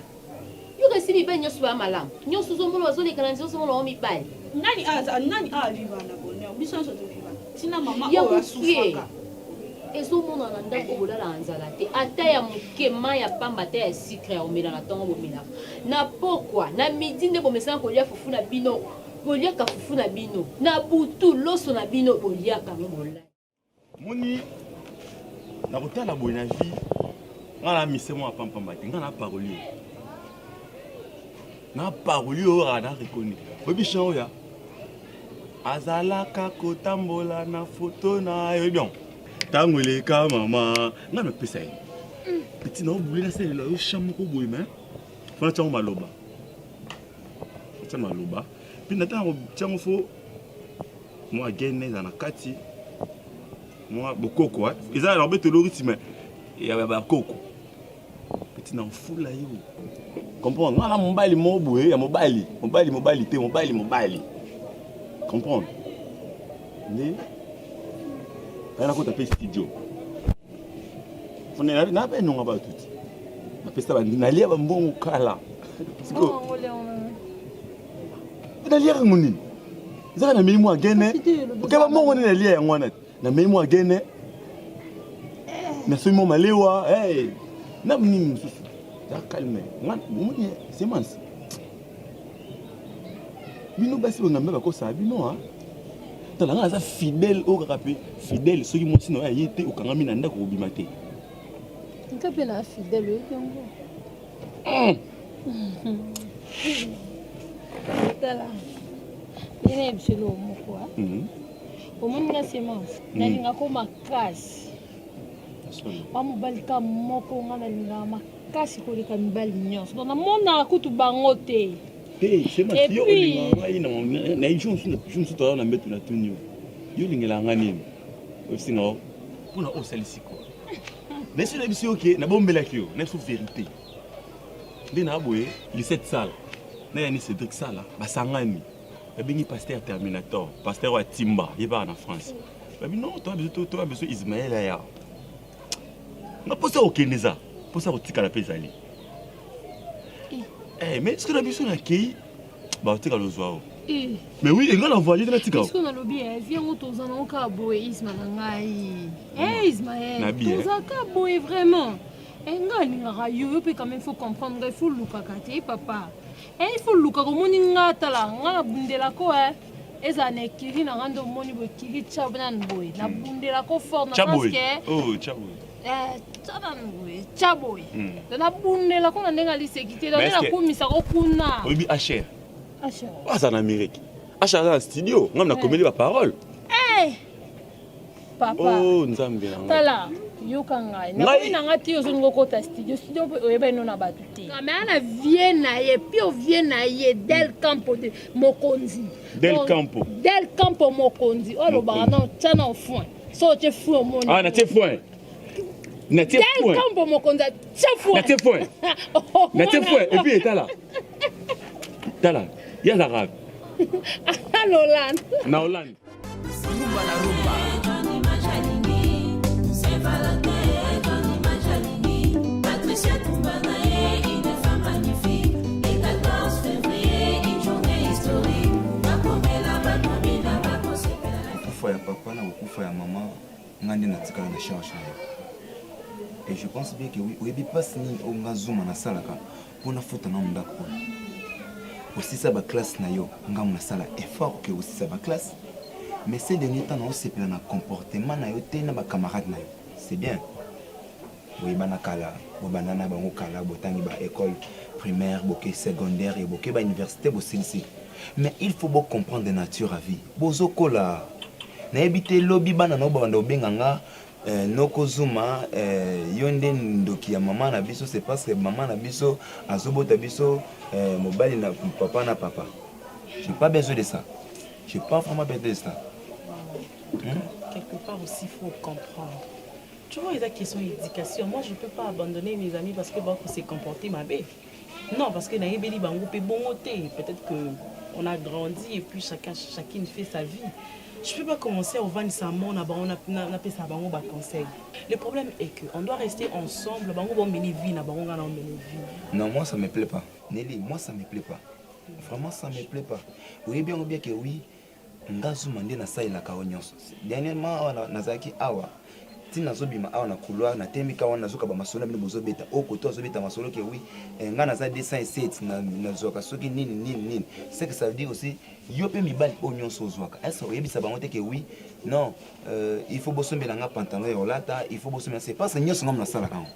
Yo kasi mibali nyonso baya malamu. Nyonso ozomona bazoleka na nzela ozomona bango mibali. Nani aza nani a viva na bonheur biso nyonso toviva tina mama Ya oyo mokie asufaka ezomonana ndako bolalaka nzala te ata ya moke mai ya pamba ata ya sucre ya komela na ntongo bomelaka na pokwa na midi nde bomesana kolia fufu na bino boliaka fufu na bino na butu loso na bino boliaka yango bolali Moni nakotala boye na vie nga na mise mwa pampamba te nga na parolier na parolier oyo kaka na reconi oyebi chant oyo azalaka kotambola na foto na yo oyebi yango ntango eleka mama nga napesa ye peti na obule nasalela yo chant moko boye me fona tiango maloba tia maloba mpe na ntango tiango fo mwa gene eza na kati mwa bokoko eza na obetelo rythme ya bakoko peti na ofula yo comprendre nga na mobali moko boye ya mobali mobali mobali te mobali mobali comprendre nde ngai nakota mpe studio nabe enonga bato ti napesa nalia bambongo kala Nalia yango nini? Ezaka na meli mwa gene. Okeba mbongo nini nalia yango wana? Na meli mwa gene. Nasomi mwa malewa. Hey. Na nini mosusu? Za calme. Nga bomoni semence. Bino basi bongambe bakosaka bino ha. Tala nga naza fidèle oyo kaka mpe fidèle soki mwasi na yo aye te okangami na ndako okobima te. Nga mpe na fidèle oyebi yango. Tala, ye na biso eloko moko ah. mhm. omoni nga semence mhm. nalingako makasi wa mobali ka moko nga nalingaka makasi koleka mibali nyonso donc namonaka kutu bango te te semence yo olingaka ngai na jour mosusu toza na mbeto natuni yo yo olingelaka ngai nini osinga mpona osalisi ko Nayebisi nayebisi yo ke nabombelaki yo nayebisi yo verite nde na boye Lisette Sala na yani Cédric Sala basangani. Babengi pasteur Terminator, pasteur wa Timba, ye baka na France. Babi non, toi besoin toi besoin Ismaël aya. Na posa okende za, posa kotikala pe ezali. Eh, mais ce que na biso na kei ba tika lozwa o. Eh. Mais oui, enga na voyager na tika. Est-ce qu'on a lobi eh, vie yango toza na oka boye Isma na ngai. Eh Ismaël, eh. toza ka boye vraiment. Eh nga alingaka yo, yo pe quand même faut comprendre ngai, faut lukaka te papa. Eh il faut lukaka omoni nga tala nga na bundela ko eh. Ezala na ekiri na nga nde omoni boye ekiri tcha nanu boye. Na bundela ko fort na sens que Oh, tcha boye. Eh, tcha nanu boye, tcha boye. Donc nabundela ko na ndenge aliseki te, donc nakumisaka kuna. Oyebi HR. Aza na Amérique. Acha aza na studio, ngam nakomeli ba parole. Eh! Papa. Oh, Nzambe na ngai. Tala, yoka ngai. Nakomi na ngai ti ozolinga okota studio, studio mpe oyebani no na bato te. Mais ana vie na ye, pio vie na ye Del Campo de mokonzi. Del Campo. Del Campo mokonzi. Oyo alobaka na tya na foin. So otie foin omoni. Ah, na tie foin. Na tie foin. Del Campo mokonzi atie foin. Na tie foin. Na tie foin et puis etala. Tala, ye azalaka na Hollande. Na Hollande. Rumba na rumba. Patricia Tumbanae, une femme magnifique. Et 14 février, une journée historique. Bakomela, bakomina, bakosepela. Kokufa ya papa na kokufa ya mama nga nde natikala na charge na yo et je pense bien que oui oyebi mpasi nini oyo nga zuma nasalaka mpo nafuta nano ndako oyo osisa baklasse na yo ngambo nasala effort ke osisa baklasse mais ces dernier temps naosepela na comportement na yo te na bacamarade na yo c'est bien boyebana kala bobanda na bango kala botangi ba école primaire boke secondaire e boke ba université bosilisi mais il faut bocomprendre nature ya vie bozokola nayebi te lobi bana na yo babanda kobenga nga Eh, noko Zuma eh, yo nde ndoki ya mama na biso c'est parce que mama na biso azobota biso eh, mobali na papa na papa. J'ai pas besoin de ça. J'ai pas vraiment besoin de ça. Hmm? Quelque part aussi, il faut comprendre. Tu vois, il y a question d'éducation. Moi, je ne peux pas abandonner mes amis parce que bon, s'est comporté mabe. Non, parce que nayebeli bango pe bongo te. Peut-être que on a grandi et puis chacun, chacune fait sa vie. Je peux pas commencer à ovandisa mona bango na na pesa bango ba conseil. Le problème est que on doit rester ensemble, bango ba mener vie na bango nga na mener vie. Non, moi ça me plaît pas. Nelly, moi ça me plaît pas. Vraiment ça me plaît pas. Oyebi yango bien que oui, nga Zuma nde nasalelaka yo nyonso. Dernièrement awa nazalaki awa ti nazobima awa na couloir natemi ka wana nazoka bamasolo na bino bozobeta oyo koto azobeta masolo ke oui eh, nga naza 207 nazwaka soki nini nini nini ce que ça veut dire aussi yo mpe mibali oyo nyonso ozwaka est ce oyebisa bango te ke oui non euh, il faut bosombela nga pantalon ya olata il faut bosombela c'est parce que nyonso nga nasalaka yango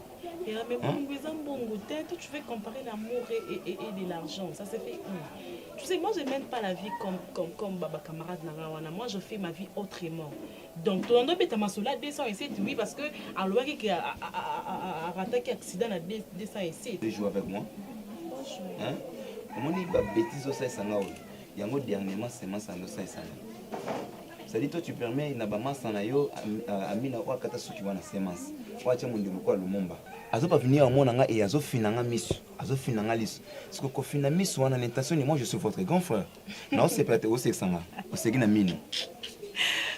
Yeah, mais hein? mbongo eza mbongo te toi tu veux comparer l'amour et, et, et, et de l'argent ça se fait où tu sais moi je mène pas la vie comme comme comme baba camarade na nga wana moi je fais ma vie autrement Donc tolanda obeta masolo ya 207 oui parce que alobaki ke arataki accident na 207. Tu joues avec moi? Hein? Omoni ba bêtises osalisa nga oyo. Yango dernièrement semence ando osalisa nga. C'est-à-dire toi tu permets na ba masa na yo Amina oyo akata suki wana semence. Oyo atia mondelo lokola Lumumba. Azo parvenir amona nga et azo fina nga misu. Azo fina nga lisu. Siko kofina misu wana l'intention ni moi je suis votre grand frère. naosepela te osekisa nga oseki na mino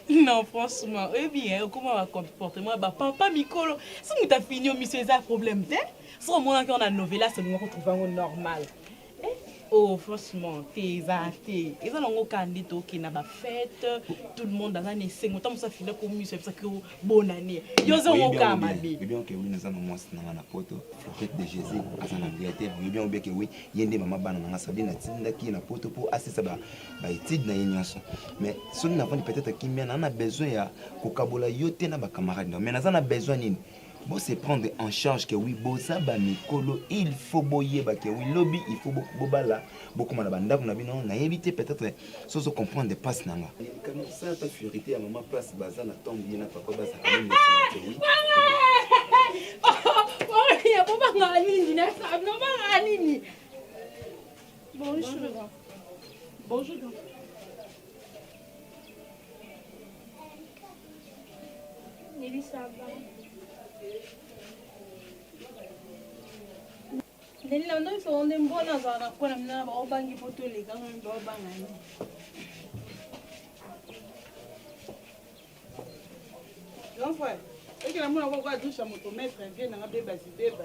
non franchement oyebi eh, okoma ba comportement ba papa mikolo soki moto afini yo miso eza problème te soki omonaki wana novelas olinga kotrouve yango normal eh, oh franchement te eza te eza nango kaka nde tokenda bafete tout le monde aza na esengo ntango mosu afinaki miso ayebisaki yo bonne année yo oza yango kaka mabe oyebi yango ke wi naza na mwasi na nga na poto florette de jésus aza na angleterre oyebi yango bien ke wi ye nde mama bana na nga sabine natindaki ye na poto mpo asisa ba baétude na ye nyonso mais soki navandi peut-être kimia naa na besoin ya kokabola yo te na bacamarade na mais naza na besoin nini bo se prendre en charge que oui boza ba mikolo il faut boyeba que oui lobi il faut bobala bokoma na bandako na bino nayebi te peut-être sozo comprendre passe na nga sala ta furité ya mama place baza na ntongo ye na papa baza oui bobangaka nini nobangaka nini bonjour bonjour Nelly, ça va. Nelly, na ndoki seconde mbona azala na kona mina baobangi po toleka ngai baobanga nini. Grand frère, eke na mona koko adusha motomètre vie nanga beba zibeba.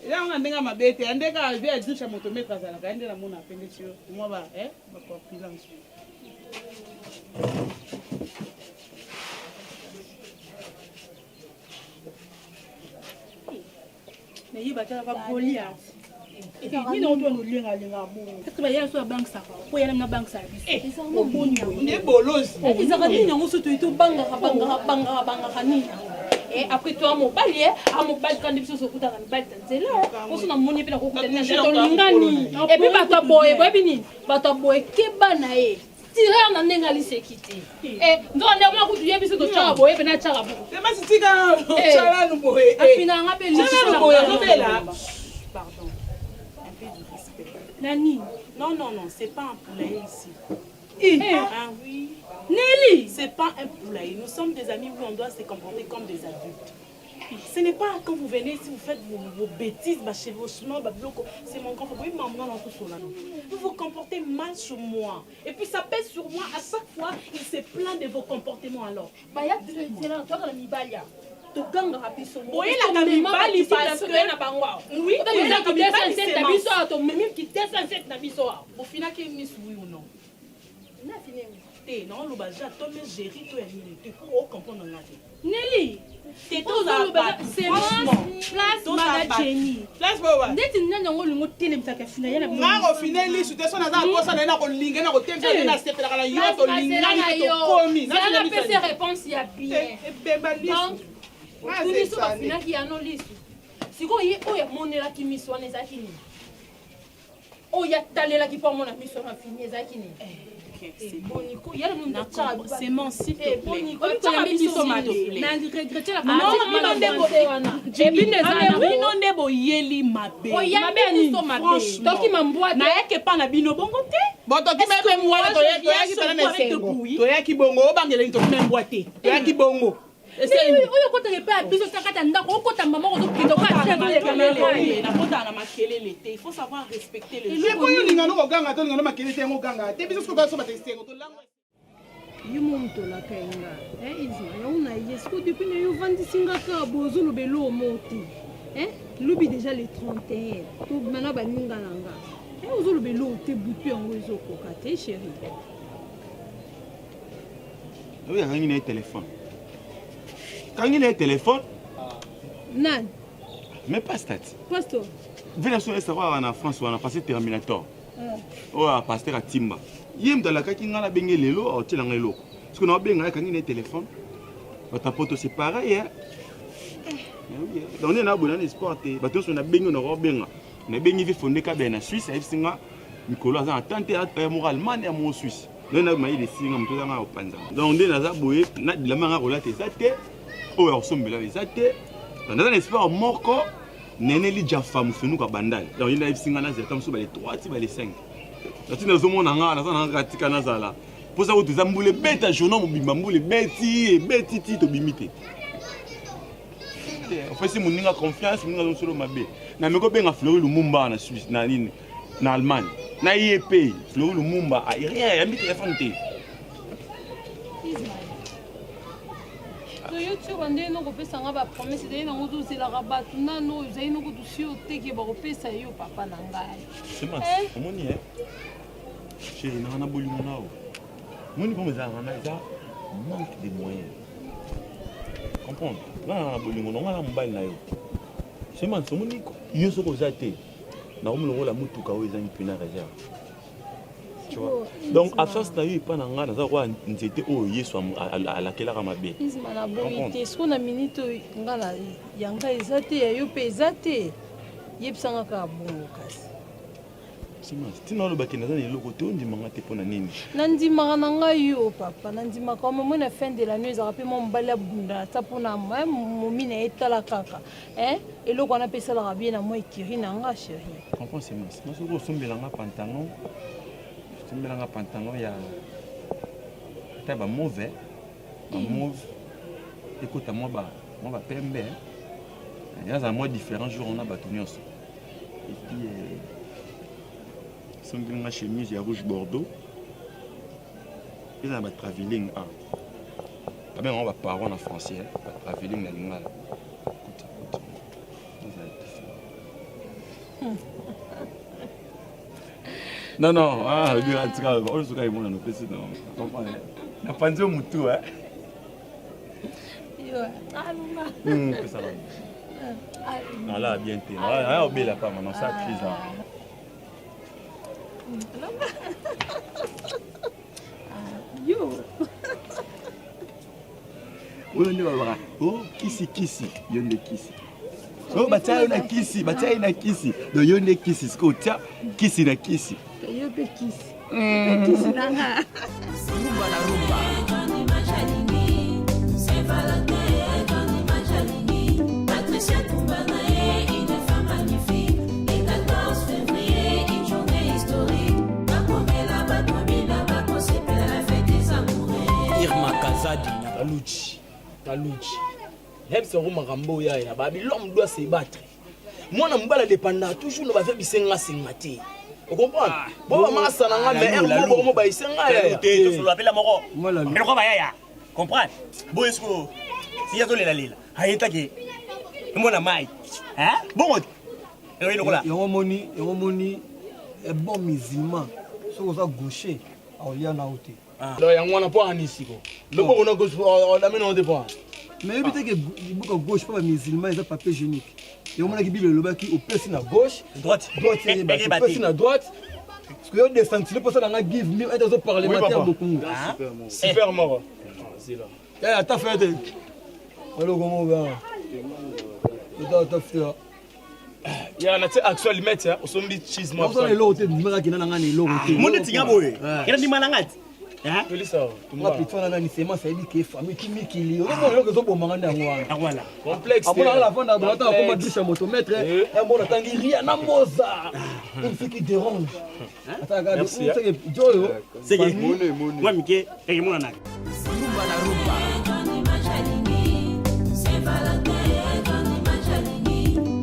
Eza yango na ndenge ya mabe te, ya nde kaka vie adusha motomètre azalaka, ya nde na mona pe ndeti yo, mwa ba eh ba corpulence. Nayeba tala ba Goliath. Nini oto nolenga lenga bongo. Est-ce que ba so abangisaka po yana na bangisa biso. Oboni boye. Nde bolozi. Ezalaka nini yango so toyi tobangaka bangaka bangaka bangaka nini yango Eh, après toi mobali eh, a mobali kandi biso sokutaka mibali ta nzela poso namoni mpe nakokutana na tolingani epuis bato ya boye boyebi nini bato ya boye keba na ye tireur na ndenge aliseki te eh, nzoka nde mwa kutu ye biso totyaka boye mpe natyaka bosemasi tika tyalanu boye afinanga mpe tyalanu boye azobela Pardon. Un peu de respect. Nani Non, non, non, c'est pas un poulailler ici. Eh. Ah oui. Nelly C'est pas un poulailler. Nous sommes des amis où on doit se comporter comme des adultes. Ce n'est pas quand vous venez, si vous faites vos, vos bêtises, bah, chevauchement, bah, bloco, c'est mon grand frère. Oui, maman, non, tout cela. Vous vous comportez mal sur moi. Et puis ça pèse sur moi à chaque fois, il se plaint de vos comportements alors. Baya nzela toyaka na mibali ya togangaka biso Boyelaka mibali parce que- na bango awa Oui, boyelaka mibali na biso awa tomemi kitesa nsete na biso awa bofinaki misu oui ou non te naoloba ja to me géri to ya nini te po ocomprendre nga te Nelly te tozala bato place mana Jenny ndeti nani yango olingi otelemisaka fina ya na nga kofine lisu te so naza na posa na ye na kolinga na kotemisa nde nasepelaka na yo tolingani te tokomi napesi réponse ya bien ebeba lisu lisu bafinaki yano lisu sikoyo ye oyo amonelaki miso wana ezalaki nini oyo atalelaki mpo amona miso wana fini ezalaki nini bino nde boyeli mabenayaki epa na bino bongo te toyaki bongo obangeleni tokima mbwa te toyaki bongo oyo okotaka epai ya biso ta kati ya ndako okota mama ozokende nakotaka na makelele te il faut savoir respecter les gens oyo olinga no koganga te olinga no makelele te yango oganga te biso soki soba te esengo tolangwa yo mo moto olaka ye nga eh, isma yango na ye siko depuis na yo ovandisi nga kaka boye ozoloba eloo mo te eh, lobi déjà le 31 tobima na baninga na nga eh, ozoloba eloo te butu yango ezokoka te chéri Oyo akangi na ye telefone. Kangi na ye telefone. Nani? Mais pas stati. Pastor. Vena so esa kwa na France wana passé Terminator. Eh. Oyo pasteur atimba. Ye moto alakaki ngai nabenge lelo aotiela ngai eloko. Soki na obenga ye akangi na ye telefone. Bato ya poto c'est pareil hein. Eh. Donc nde naboye na espoir te. Bato nyonso nabengi oyo nakobenga. Nabengi vie fonde kabela na Suisse ayebisi nga mikolo aza na tante ya moko Allemagne ya moko Suisse. Nde na mayele esili nga moto eza nga kopanza. Donc nde naza boye na bilamba nga kolata eza te oyo ya kosombela eza te. Donc naza na espoir moko nene lidjafa mofenuka bandal. Donc ye nde ayebisi nga nazela ta mosusu bale 3 ti bale 5. Na ntina ozomona nga naza na nga tika nazala mposa kutu eza mbula ebeta journal mobimba mbula ebeti ebeti ti tobimi te. Opesi moninga confiance moninga azosolo mabe. Na meko benga Fleury Lumumba na Suisse na nini na Allemagne na ye mpe Fleury Lumumba ah, rien ayambi telefone te. toyoti oyo ndenge nokopesa nga bapromese ezali nango ozozelaka bato nano oyo ozali nokutu si oteke bakopesa yo papa na ngai semence eh? omoni e chéri nanga na bolingo nao omoni bongo ezalaka na eza manque de moyen comprendre nga na bolingo na nga na mobali na yo semence omoni yo soki oza te nakomi lokola motuka oyo ezangi pneu réserve tu vois donc absence na yo epa na ngai naza lokola nzete oyo yesu alakelaka mabe isma naboyi te siko na minute oyo nga na ya ngai eza te ya yo mpe eza te yebisanga kaka bongo kasi Semence, ntina olobaki naza na eloko te ondima nga te mpo na nini? Nandimaka na ngai yo papa, nandimaka yo moi na fin de la nuit ezalaka mpe mwa mobali abunda ata mpo na momi na ye tala kaka eh, eloko wana mpe esalaka bien na mwa ekiri na nga chérie. Comprends Semence, nga soki osombela nga pantalon, osombela nga pantalon ya ata ba mauve, ba mauve ekota mwa ba mwa ba pembe, yazala mwa différent jour wana bato nyonso. Et puis, euh, sombeli nga chemise ya rouge bordeaux. Eza na ba travelling awa. Babenga yango ba parents na français, ba travelling na lingala. Kota kota. Ezala différent. Non non, ah, bira tika, oyo soka emona no pesi non. Comprendre. Na panzi yo mutu hein. Yo, alunga. Pesa ba. Nala bien te. Ah, obela pa maman, ça crise. Yo. Oyo nde balobaka o kisi kisi yo nde kisi oyo batia yo na kisi batia ye na kisi donc yo nde kisi sikoyo otia kisi na kisi yo mpe kisi kisi na nga rumba na rumba. Patricia Tumbanae, une femme magnifique. Le 14 février, une journée historique. Bakomela, bakobina, bakosepela, la fête des amoureux. Irma Kazadi na Kaluji. Kaluji. Yebisa yango makambo oyo ya babi l'homme doit se battre. Mwana mobali adependaka toujours na bavie bisengasenga te. Ocomprendre? Bo bamasa na nga mais heure moko bokomo bayise nga yaya. Te tosolola mpe la moko. Eloko bayaya. Comprendre? Boye sikoyo si azolelalela ayetaki mwana mai. Hein? Bongo te. Eloyi lokola. Yango moni, yango moni un bon musulman soki oza gaucher akolia na yo te. Donc yango wana mpo ani siko. Loboko na gauche olami na yo te mpo. Mais yebi te ke liboka gauche mpo ba musulman eza papier hygiénique. Yango monaki Bible elobaki opesi na gauche, droite, droite eyeba te. Opesi na droite. Parce que yo descentile mposa na nga give me ete azo parlementaire bokungu. Super moko. Zela. Eh ata fete. Eloko moko ba. Ata ata fete. Ya na tie action allumette osombi cheese moko. Osala eloko te ndimaka kenda na nga na eloko te. Monde tinga boye. Kenda ndima na nga ti. Pelisa. Nga petit wana nani semence ayebi ke famille ti mikili. Ozomona eloko ezobomanga nde yango wana. Yango wana. Complexe. Amona la vanda boye ata akoma douche ya motomètre. Amona atangi ria na moza. Une fille qui dérange. Ata kaka seke joyo. Seke mwa mike emonanaka. Rumba na rumba.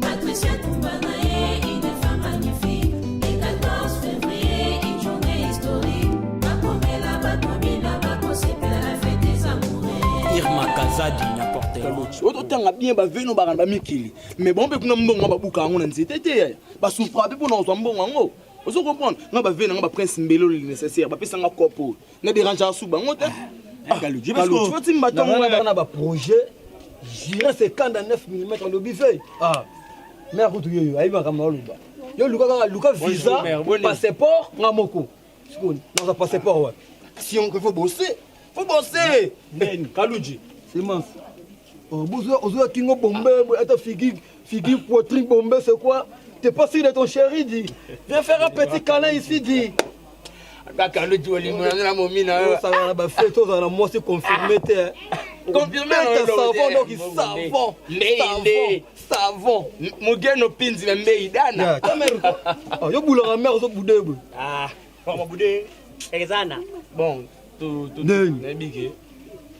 Patricia Tumbanae, une femme magnifique. Le 14 février, une journée historique. Bakomela, bakobina, bakosepela, la fête des amoureux. Irma Kazadi na porte. Oyo totanga bien baveno baka na bamikili mais bango mpe kuna mbongo babuka yango na nzete te yaya basufra mpe mpona kozwa mbongo yango ozo comprendre nga bave na nga baprince mbelo le nécessaire bapesa nga kopo oyo na dérangeaka su bango te Kaluji na baprojet jira sekanda 9 mm alobi fe ah mare kutu yeyo ayebi makambo aloba yo luka kaka luka visa passeport nga moko sikoyo naza passeport wapi si on faut bosser faut bosser Kaluji semence ozoya kingo bombe ata figi figi poitrine bombe c'est quoi t'es pas sûr de ton chéri dit viens faire un petit câlin ici dit kaka luti olingo na na momi na yo osala na bafete ozala na mwasi confirme te confirme savon donc savon mbei savon mogeno pinzi na mbei dana yo bulaka mare ozobude boye mabude ezana bon nayebi ke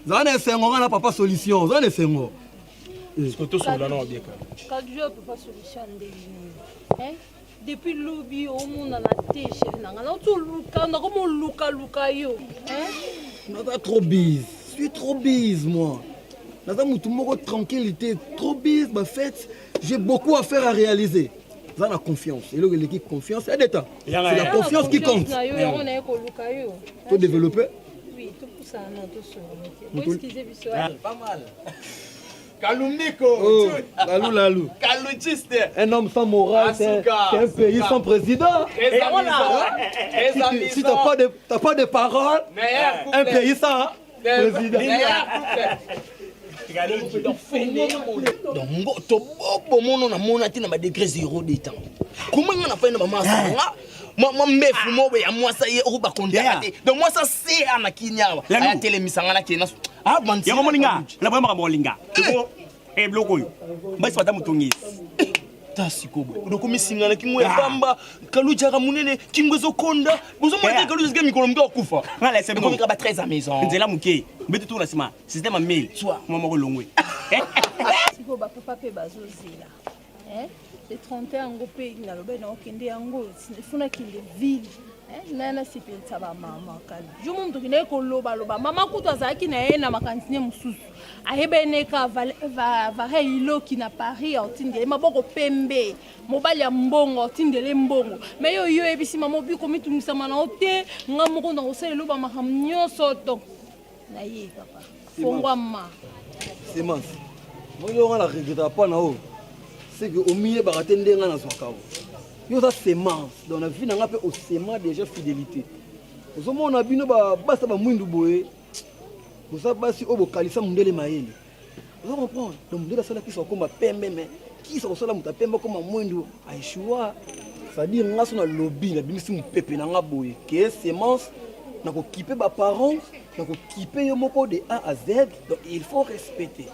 zala na esengo nga na papa solution zala na esengo tosolola na obieka kajo papa solution ndenge nini depuis lobi omonana te chéri na nga nauti oluka nakoma olukaluka yo naza trop bise suis trop bise moi naza motu moko tranquillité trop bise bafete j'ai beaucoup à faire à réaliser za na confiance eloko eleki confiance ya deta c'est la confiance qui compte yango naye koluka yo to développer oui topusana na tosolola excuse biso pas mal Kalumbiko. Oh, lalu lalu. Kaluchiste. Un homme sans morale, c'est un pays sans président. Si, si t'as pas de t'as pas de parole, un pays sans président. Donc ngoto bobo mono na mona te na ba degré 0 de temps. Comment nga na fai na bamasa nga mwa mbefu moko ya mwasa ye oyo bakontaka te donc mwasa se ana kini awa aya telemisa nga nakende yango moni nga na boya makambo olinga biloko oyo basi bata motongisi ta sikoyo boye okomisinga na kingo ya pamba kalujaka monene kingo ezokonda bozomona te kaluja esika mikolo moke akufa ekomika ba 13 à maison nzela moke mbeti tour na nsima système ya mail mwa moko elongwe sikoyo bapapa mpe bazozela le 31 yango mpe nalobai na okende yango ifo nakende ville. Eh, naye nasepelisa bamama kala jo mo moto okendaki kolobaloba mama kutu azalaki na ye na makanisi ne mosusu ayebani ne ka vare iloki na paris aotindele maboko pembe mobali ya mbongo aotindele mbongo me yo yo oyebisi mama obi komitungisama na yo te nga moko na kosala eloba makambo nyonso donc na ye papa fongwama semence moi nga na regretaka mpo na oyo seke omiyebaka te ndenge nga nazwaka o yo oza semence donc na vie na nga mpe osema déjà fidélité ozomona bino basi ya bamwindu boye boza basi oyo bokalisa mondele mayele oza comprendre donc mondele asala kisa okoma pembe mais kisa kosala moto ya pembe okoma mwindu aechua c'est-à-dire nga so nalobi nabimisi mopepe na nga boye ke semence nakokipe baparents nakokipe yo moko de a à z donc il faut respecter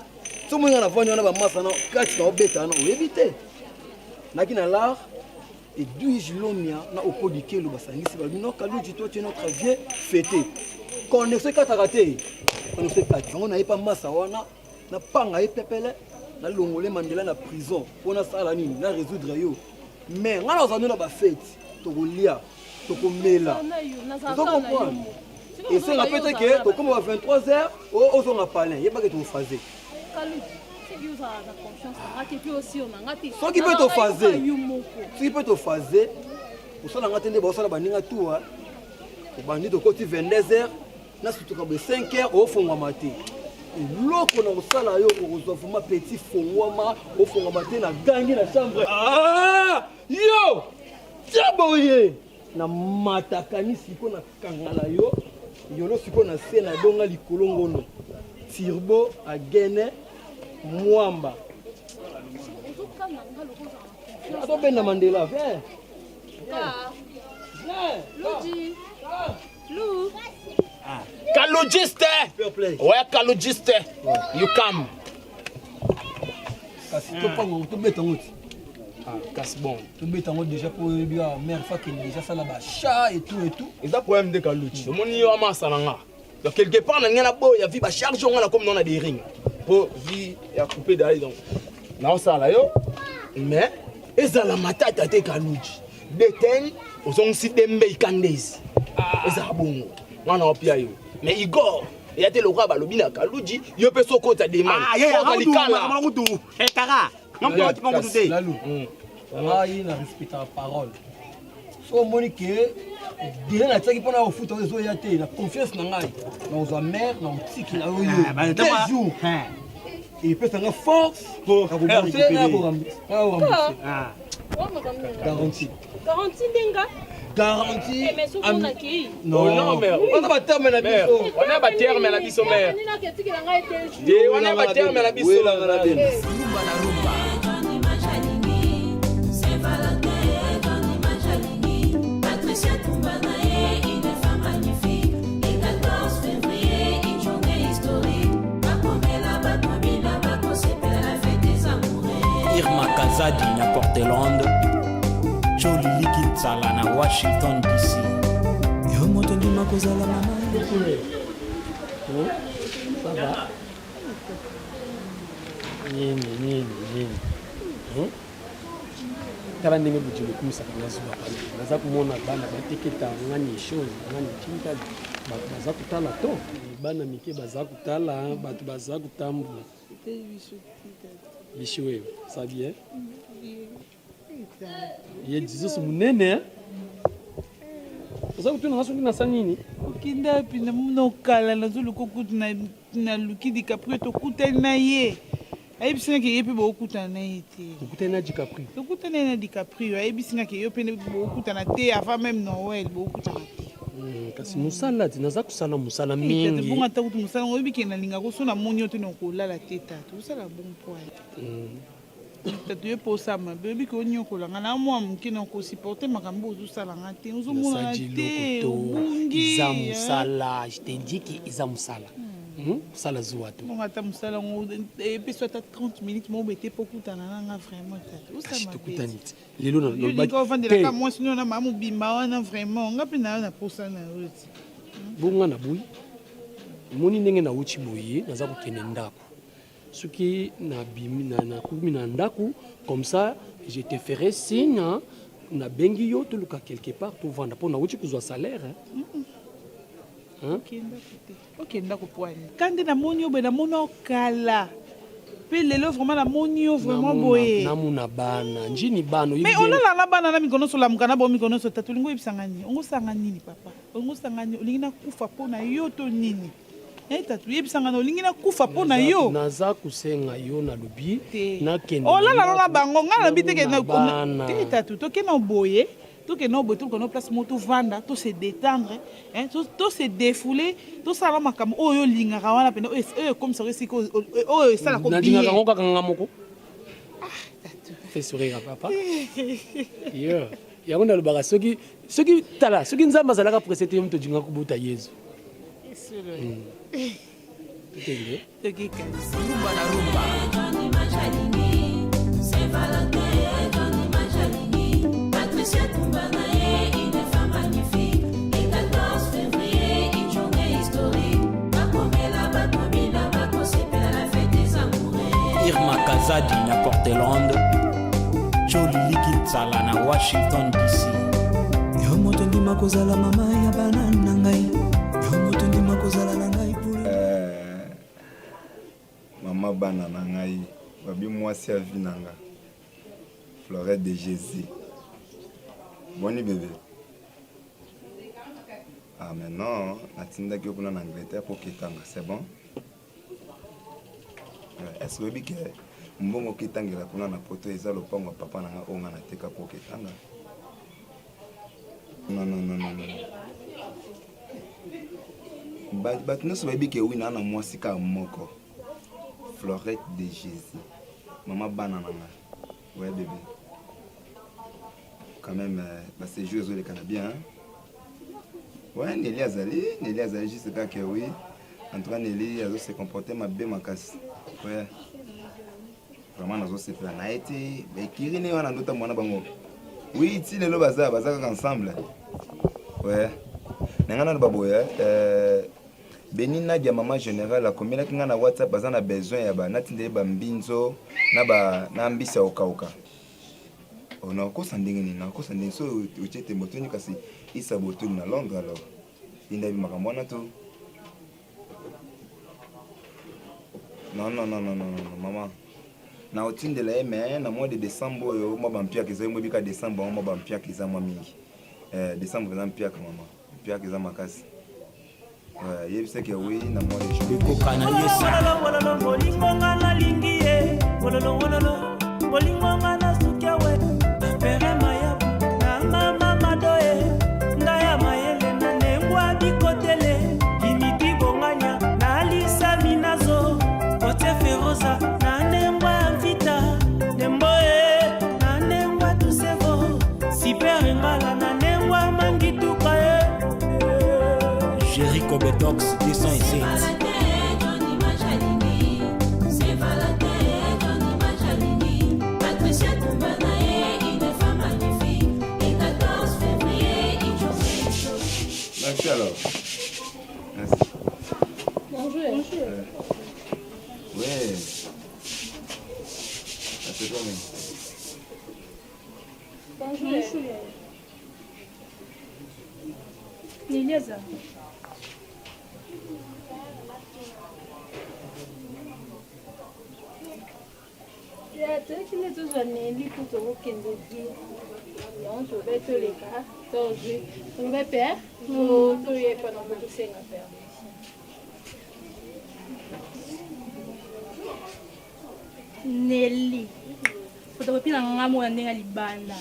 so moi nga navandi wana bamasa na kati na obeta wana oyebi te naki na l'art Edwige Lomia na Opo Dikelo basangisi balobi non Kaludji toi tu es notre vieux fêté connexion ekataka te connexion ekati yango naye pa masa wana napanga ye pepele nalongole Mandela na prison mpo nasala nini na résoudre yo mais ngai nazala nde na bafete tokolia tokomela ozo comprendre esenga mpe te ke tokóma ba 23 heures ozonga palin yebake tokofaze soki mpe tofaze soki mpe tofaze kosala nga te nde baosala baninga tuwa obandi tokoti 22 heures nasutuka boye 5 heures ofongwama te eloko na kosala yo okozwa vraimen petit fongwama ofongwama te na gangi na chambre ah! yo tia boye na matakani siko na kangala yo yolo siko na se na donga likolo ngono turbo agene mwamba azobenda mandela viens Kalogiste! Ouais, Kalogiste! You come. Kasi topango tobeta ngo ti. Ah, kasi bon. Tobeta ngo déjà po oyebi ah, mère fa kende déjà sala ba chat et tout et tout. Eza problème nde Kaluchi. Omoni yo amasa na nga. Donc quelque part na nga na boya vie ba charge nga na comme non na des rings. Po vie ya couper d'aller donc. Na osala yo mais ezala matata te Kaluchi. Deten ozongisi dembe ikandezi. Ezala bongo. Nga na opia yo. Mais Igor eya te lokola balobi na Kaluji yo pe sokota demande. Ah, yeah, Kota likala. Eh, kaka. Lalu, ngai na respectaka parole so omoni ke dele natiaki mpona kofuta oyo ezoya te na confiance na ngai nakozwa mare na kotikela yo yo deux jours epesa nga force ya kobose na korembourse garantie Garantie ndenga. Garantie. Eh, mais soki on akei. Non, non, mère. Wana ba terme na biso. Wana ba terme na biso mère. Ye wana ba terme na biso. Welanga na bino. Rumba na rumba. Patricia Tumbanae, une femme magnifique. Le 14 février, une journée historique. Bakomela, bakobina, bakosepela, la fête des amoureux. Irma Kazadi na Portland, Joe Lili Kintsala na Washington DC. Yo moto ndima kozala mama. Ça va? Nini nini nini? Hmm? Tala ndenge bujulu ekumisaka nga zuwa pale. Naza komona bana bateketa ngani chose ngani tinkali bato baza kotala to bana mike baza kotala bato baza kotambola bishi wewe ça bien ye jesus munene eh? oza kotuna nga soki nasali nini okenda wapi namona okala nazoluka okutu naluki dicaprio tokutani na ye ayebisi nga ke ye mpe bookutana na ye te okutani na dicaprio tokutani ye na dicaprio ayebisi nga ke yo mpe bookutana te avant même noël bookutana te kasi mosala ti naza kosala mosala bongo mingi ata kutu mosala ngo oyebi ke nalingaka so namoni yo te na okolala te tata osala bon poil tata yo mpe osala mabe oyebi ke onyokola nga na mwa moke na okosupporte makambo ozosala nga te ozomonana nasadi te eloko to obungi eza mosala je te dis ke eza mosala mosala zuwa to bongo ata mosala yango epesi ata 30 minutes moko boye te mpo okutana na nga vraiment tata osala kasi mabe tokutani ti lelo na- yo nalobaki olingi ovandelaka te mwasi nio na maa mobimba wana vraiment nga mpe na yo na posa na yo ti bonga na boyi omoni ndenge nauti boye naza kokende ndako soki nabimi nakomi na ndako comme ça je te ferai signe hein. Nabengi yo toluka quelque part tovanda mpo nauti kozwa salaire hein? Hein? Okenda kopwani ka nde namoni yo boye, namoni yo kala mpe lelo vraiment namoni yo vraiment boye. Namona bana njini bana. Mais olala na bana na mikolo nyonso, olamuka na bango mikolo nyonso. Tata, olingi oyebisa nga nini? Olingi osala nga nini papa? Olingi osala nga nini? Olingi nakufa mpo na yo to nini? Eh tatu, yebisa nga na olingi nakufa mpo na yo. Naza kosenga yo, nalobi nakende. Olala na bango, nga nalobi te ke te tatu, tokende boye. Tokende oyo boye, toluka no place moko tovanda, to se detendre, hein, to se defouler, tosala makambo oyo olingaka wana pene oyo ekomisaka esika oyo esalaka bien. Nalingaka yango kaka nga moko. Ah, tatu. Fais sourire papa. Yeah. Yango nalobaka soki soki tala soki Nzambe azalaka presse te yo moto olinga kobota Yezu. Tokende. Rumba na rumba. Irma Kazadi na Portland, Jolili Kintsala na Washington DC. Yo moto ndima kozala mama ya bana na ngai, yo moto ndima kozala na ngai. Eh, mama bana na ngai babi mwasi ya vie na nga Florette de Jésus. Boni bebe. Ah mais non, natindaki yo kuna na Angleterre po ketanga, c'est bon? Est-ce que oyebi ke mbongo oketangela kuna na poto eza lopango ya papa na nga oyo nga nateka po oketanga? Non, non, non, non, non. Bato nyonso bayebi ke wi naa na mwasi kaka moko Florette de Jésus, mama bana na nga. Ouais bébé, quand même euh, ba séjour ezoleka na bien hein? Ouais, Nelly azali, Nelly azali juste kaka oui. En tout cas Nelly azo se comporter mabe makasi. Ouais. Vraiment nazo sepela na ye te. Ba ekiri ne wana ndota mwana bango. Oui, ti lelo baza, baza kaka ensemble. Ouais. Na nga naloba boye, euh, Beni Nadia maman generale akomelaki nga na WhatsApp aza na besoin ya ba natinda ye ba mbinzo na ba na mbisi ya kokauka. Oh, nakokosa ndenge nini? Nakokosa ndenge so otie tembo toni kasi Issa Botoli na Londres alors. Ye nde ayebi makambo wana to. Non non non non non non maman. Na otindela ye mais na mois de décembre oyo mwa ba mpiaka ezali mwa bika décembre mwa ba mpiaka eza mwa mingi. Eh décembre eza mpiaka maman. Mpiaka eza makasi. Ouais, yebisa ke oui na mois de juin. Ekokana yesa. Wololo bolingo nga nalingi ye wololo wololo bolingo nga nasuki awe pere mayabu na mama madoe nga ya mayele na nengwa bikotele dimitri bonganya na alisa minazo kote feroza na nengwa ya mvita nembo e na nengwa tusevo siper engala na nengwa mangituka e Jericho Betox 207. Merci alors. Merci. Bonjour. Bonjour. Ouais. Ah, c'est toi même. Bonjour. Bonjour. Niliaza. Ya toyaki nde tozwa Nelly mpo tokokende vie yango tolobai toleka tozwi tolobai mpe toyepa na mpo tosenga permission. Nelly photocopie na nga moko na ndenge ya libanda.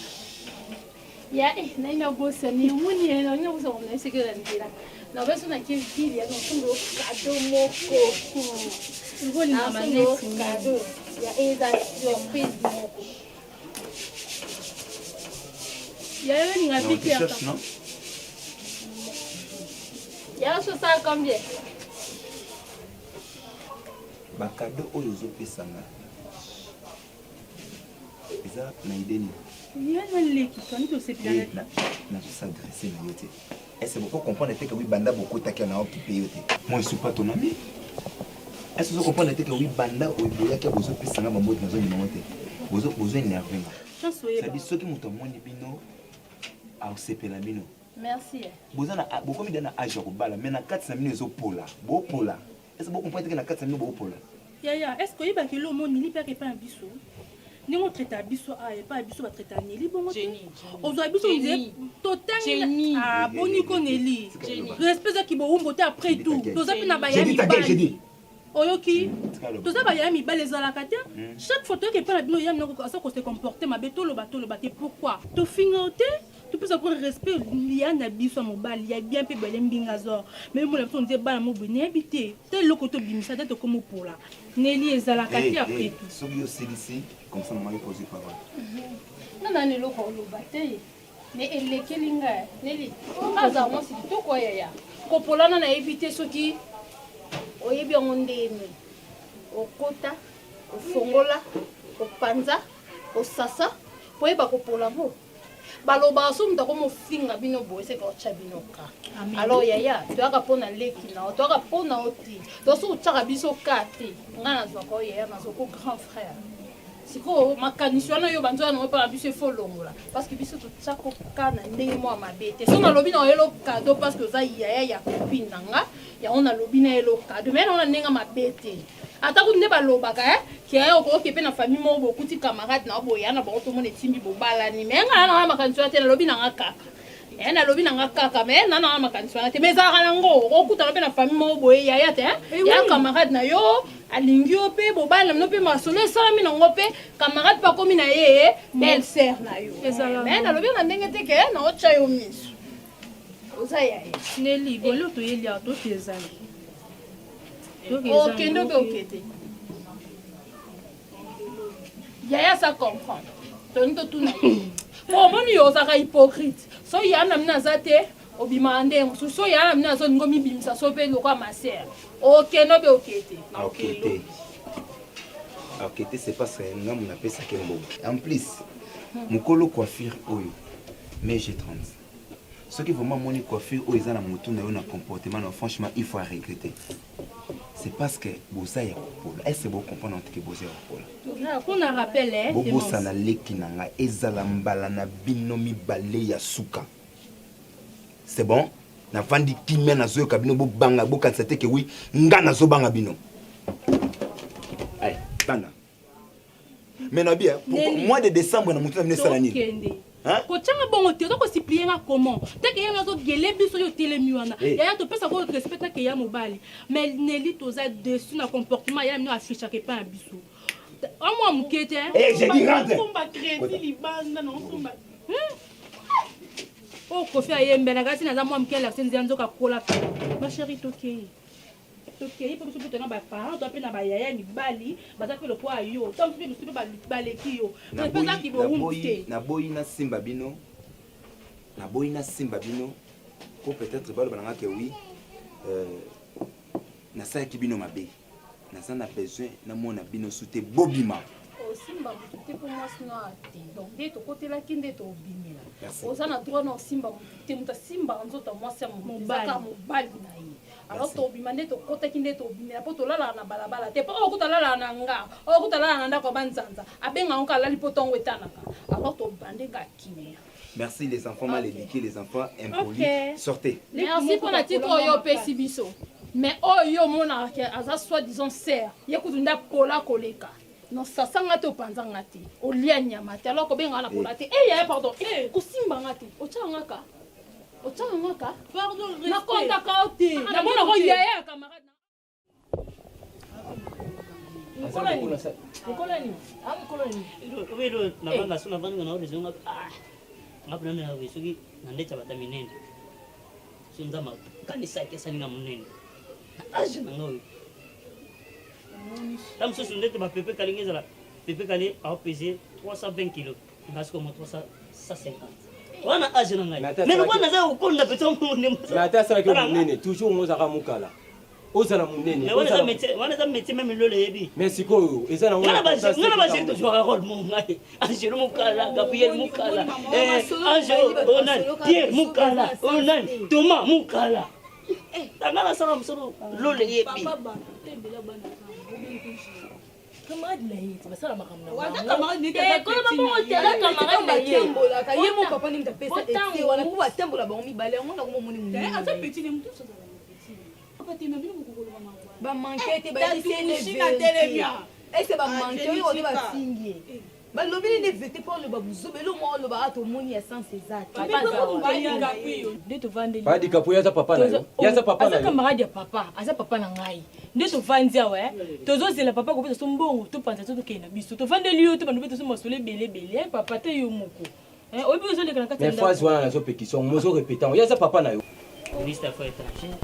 Ya eh nai nabosani omoni ye nai nabosana na eseke na nzela na beso na ke ville ya nasomba yo cadeau moko Okolingama Nasomba yo neti nini? cadeau ya eza surprise moko Ya yo olinga Non, biki tu ya cherches, non ya ososala combien Ba cadeau oyo ozo pesa nga eza na idée nini? Ye na leki toni tosepela na nazo s'adresser na yo te. Est-ce que boko comprendre te que oui banda bokotaki na okipe yo te? Moi je suis pas ton ami. Est-ce que ozo comprendre te que oui banda oboyaki bozo pesa nga ba mbote nazo ndima ngo te? Bozo bozo énerver nga. Chance oyeba. C'est-à-dire soki moto amoni bino akosepela bino. Merci. Boza na bokomi deja na age ya kobala mais na kati na bino ezopola. Bopola. Est-ce que bo comprendre que na kati na bino bopola? Yaya, est-ce que oyebaka eloko moko Nelly mpe aka epai na biso? Ndenge otraita biso awa epai ya biso batraita Nelly bongo te. Ozwa biso nde totangi ah boni ko Nelly. Respect eza kibowumbo te après tout. Toza mpe na baya mibali. Oyoki? Toza ba yaya mibali ezalaka te. Chaque fois toyaka epai na bino yaya minoko aza ko se comporter mabe toloba toloba te pourquoi? Tofinga yo te? Topesa ko respect ya na biso ya mobali ya bien mpe bale mbinga zor. Mais mona biso nze bana mo boye nayebi te. Te eloko tobimisa te tokomi opola. Nelly ezalaka te après tout. Soki yo osilisi comme ça maman yo ozwi parole. Nga na na eloko oloba te. Mais elekeli nga Nelly. Aza mwasi kitoko yaya. Kopolana nayebi te soki oyebi yango ndeni. Okota, ofongola, opanza, osasa, po oyeba kopola ngo. Balobaka soki moto akomi ofinga bino boye seke otya bino ka. Alors yaya, toyaka mpo na leki na yo, toyaka mpo na yo te. To soki otyaka biso ka te, nga nazwaka yo yaya, nazwaka yo grand frère. Sikoyo makanisi wana yo banzoya nango mpo na biso efo longola parce que biso totyako ka na ndenge mwa mabe te. So nalobi na oyelo cadeau parce que oza yaya ya copine na nga, yango nalobi na yelo cadeau mais nango na ndenge mabe te. Ata kutu nde balobaka eh, ke okoki mpe na famille moko bokuti camarade na yo boya na bango tomona etimbi bobalani mais nga na wana makanisi wana te nalobi na nga kaka eh, nalobi na nga kaka mais na na makanisi wana te mais ezalaka nango okokutana mpe na famille moko boye yaya te eh, ya camarade na yo alingi yo mpe bobali na bino mpe masolo esalami nango mpe camarade mpe akomi na ye belle sœur na yo mais nalobi na ndenge te ke naotya yo miso oza yaya Nelly bolio toyeli awa toki ezali okende obe okete yaya sa comprendre toni totuna ye po omoni yo ozalaka hypocrite so ya na mino aza te obimaka nde mosusu so ya na mino aza olingi omibimisa so mpe lokola masere okende obe okete okete okete c'est parce que ngambo napesaki mbongo en plus mokolo coiffure oyo mais j'ai 30 soki vraiment amoni coiffure oyo eza na mutu na yo na comportement na franchement il faut regretter c'est parce que boza ya kopola est ce bo comprendre que boza ya kopola mpona rappel eh, bobosana leki na ngai ezala mbala na bino mibale ya suka c'est bon navandi kimia nazoyoka bino bobanga bokanisa te ke wi nga nazobanga bino Allez, bana mais na bien mois de décembre na motu na bino esala nini kotyanga bongo te oza kosiplie nga comment teke ye azogele biso yo otelemi wana eh. yaya topesa ko respect take ya mobali mais neli toza dessus na comportement ya mino affichaka epai na biso amwa moke te eh, oyo oh, kofi ayembelaka ti naza mwa moke alakisi nzela nzoka akolaka ma chérie tokei tokei mpo biso mpe tona baparent to mpe na bayaya mibali baza mpe lokola yo to mosusu mpe mosusu mpe baleki yo mpe eza kibowumbu te naboyi nasimba bino naboyi nasimba bino po peut-être baloba na nga ke oui euh, nasalaki bino mabe naza na besoin namona bino su te bobima osimba motu te mpo mwasi no te donc nde tokotelaki nde tobimela oza na droit na osimba motu te moto asimbaka nzoto ya mwasi ya motu ezaka mobali na ye alors tobima nde tokotaki nde tobimela mpo tolalaka na balabala te mpo oyo kuta alalaka na nga oyo kuta alalaka na ndako ya banzanza abenga yango alali mpo ntongo etanaka alors tobande ka kimia Merci les enfants mal éduqués, les enfants impolis. Okay. Sortez. Merci pour la titre oyo opesi biso. Mais oyo yo omonaka ke aza soit disant sœur, ye kutu nde apola koleka. Non, sasa nga te opanza nga te. Olia nyama te alors kobenga na pola te. Eh yaya pardon, eh kosimba nga te. Otia nga ka. Otia nga ka. Pardon, respect. Nakontaka yo te. Namona ko yaya ya camarade. Navanda so navandi na oyo nga ah nga pena na soki na ndeti ya bata minene so nzambe akanisaki asali nga monene na age na nga oyo ta mosusu ndeti bapepe kalingi ezala pepe kale aopese 320 kilo nga sikoyo mo 350 wana age na ngai mais lokola naza kokonda mpenza mais ata asalaki yo monene toujours ngo ozalaka mukala ozala monene Mais wana eza métier wana eza métier meme lolo eyebi mais sikoyo eza nango nga na bageri tozwaka role mo ngai angelo mokala gabriel mokala eh, ange onani pierre mokala onani thomas mokala nga nasala mosolo lolo eyebi. Camarade na ye te basala makambo na Waza bango. camarade na ye te, Eh, aza koloba petit bongo na te, ye. aza camarade na ye. Batambolaka ye mo papa nde moto apesa Botango- ete wana mpo batambola bango mibale yango nango momoni Eh, aza petit ne moto mosusu azala petit. Papa te na bino bokokoloba makambo. bamanke te Eh, bayebisi ye nde Tatu Mushina telemi ah. ese bamanke Ah, oyo nde Jenny bafingi ye balobi nde vete mpo oloba buzoba elo mwa oloba a tomoni ya sens eza te nde tovandeli Padi Kapo ye aza papa na yo ye aza papa na aza yo camarade ya papa aza papa na ngai nde tovandi awa eh. tozozela papa kopesa so mbongo topanza to tokende na biso tovandeli yo to bando mpe toso masolo ebele ebele eh, papa te yo moko Eh, oyebi ozoleka na kati ya mais phrase ndako wana nazopekisa yango mozorepete yango ye aza papa na yo ministre ya affaires étrangères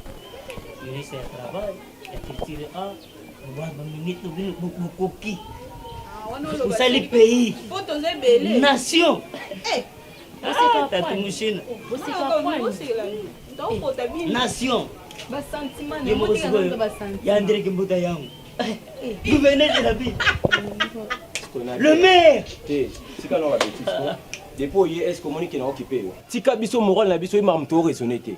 ministre ya travail ya culture art baministre bino bokoki osali pays Po toza ebele. nation Eh. Ah, tatu mushina Tokota bino. nation basentiment ye moko sikoyo ya andre kimbuta yango gouverneur de la ville Le maire te tika na babétise ko depuis oye est ce que omoni ke na okipe yo tika biso moral na biso oyebaka moto oraisonne te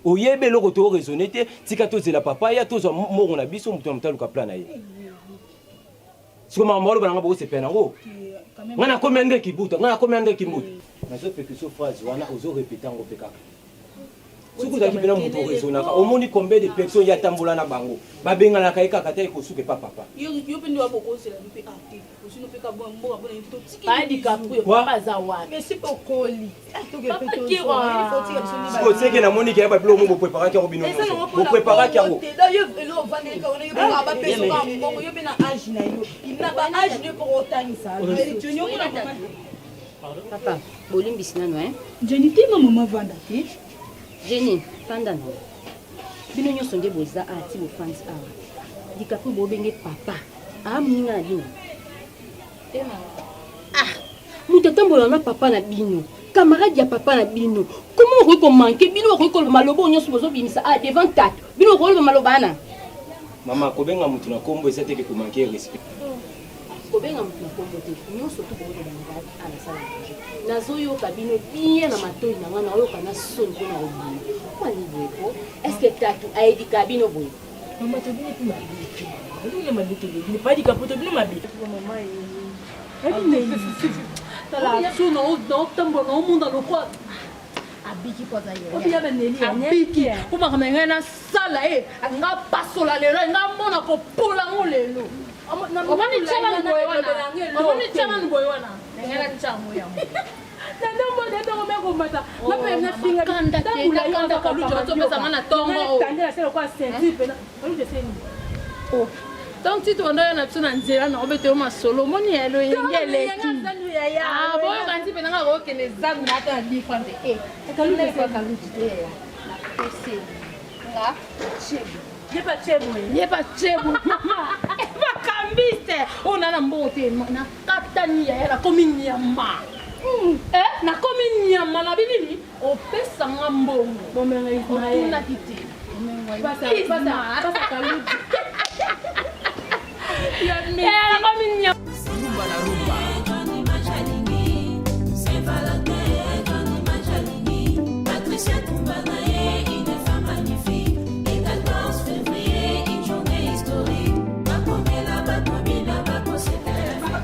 oyebi eloko to oraisonne te tika tozela papa ya tozwa moko na biso moto na moto aluka plan na ye siko makambo aloba nanga bokosepela nango ngai nakomi andre kibuta ngai nakomi andre kimbuta nazopekisa phrase wana ozorepete yango mpe kaka soki ozalaki mpena moto oraisonnaka omoni combien de personnes ye atambola na bango babenganaka ye kaka te ekosuka epa papa Yo yo mpe nde wabokozela mpe ah te. Osino mpe ka bon mboka bona to tiki. Padi Kapuyo, Quoi? papa aza wapi mais si okoli Papa Kira. sikoyo seke namoni ke ya babiloko mo bopreparaki yango bino nyonso bopreparaki yango yo elo ovandeli kaka wana yo mpe bapesa oka mbongo yo mpe na age na yo na ba age na yo mpo otangisa Papa, bolimbisi nano hein? Jenny te ma mama vanda te. Jenny, fanda na yo. Bino nyonso nde boza awa ti bofandi awa. Dikapo bobenge papa. Ah moninga na bino. Ah, moto atambola na papa na bino. Camarade ya papa na bino. Comment okoki komanke bino okoki koloba maloba oyo nyonso bozobimisa ah devant tatu. Bino okoloba maloba wana. mama kobenga moto na nkombo eza teke komanke respect kobenga moto na nkombo te nyonso tu bokoloba na ngai a nasala danger nazoyoka bino bien na matoi na ngai nayoka na soni mpona kobima kwani boye po estce tatu ayedika bino boye mama tobini mpe mabe te tobini mabe tolobini padi kapo tobini mabe tala so naotambola naomona lokwa abiki mpo aza obiya baneli abiki mpo makambo na ngai nasala ye nga pasola lelo nga mona kopola ngo lelo omoni tiamani boye wana omoni tiamani boye wana ngai natyango yango donc ti tobanda oya na biso na nzela na obeta yo masolo omoni ya loyenge eleki boyoka nti mpe nanga kokende zandu na ata na difante kaluji te napeseli nga ye pa cebu bakambiste oyo na na mbongo te nakatani yaya nakomi nyama nakomi nyama na binini opesanga mbongo otunaki te nakomi nyama Rumba la rumba. Patricia Tumba na ye, une femme magnifique. Le 14 février, une journée historique. Bakomela, bakobina, bakosepela.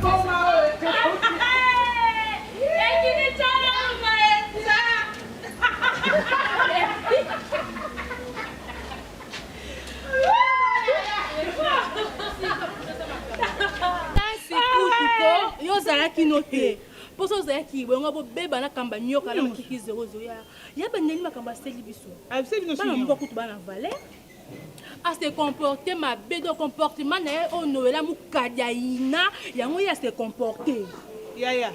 yo ozalaki no te mposo ozalaki boyongo bobeba na kamba nyoka na makiki 00 ya ya bandeli makambo aseli biso bana moko kutu bana valeur ase comporte mabe do comportement na ye oyo noela mokadi ayina yango ye ase comporte yaya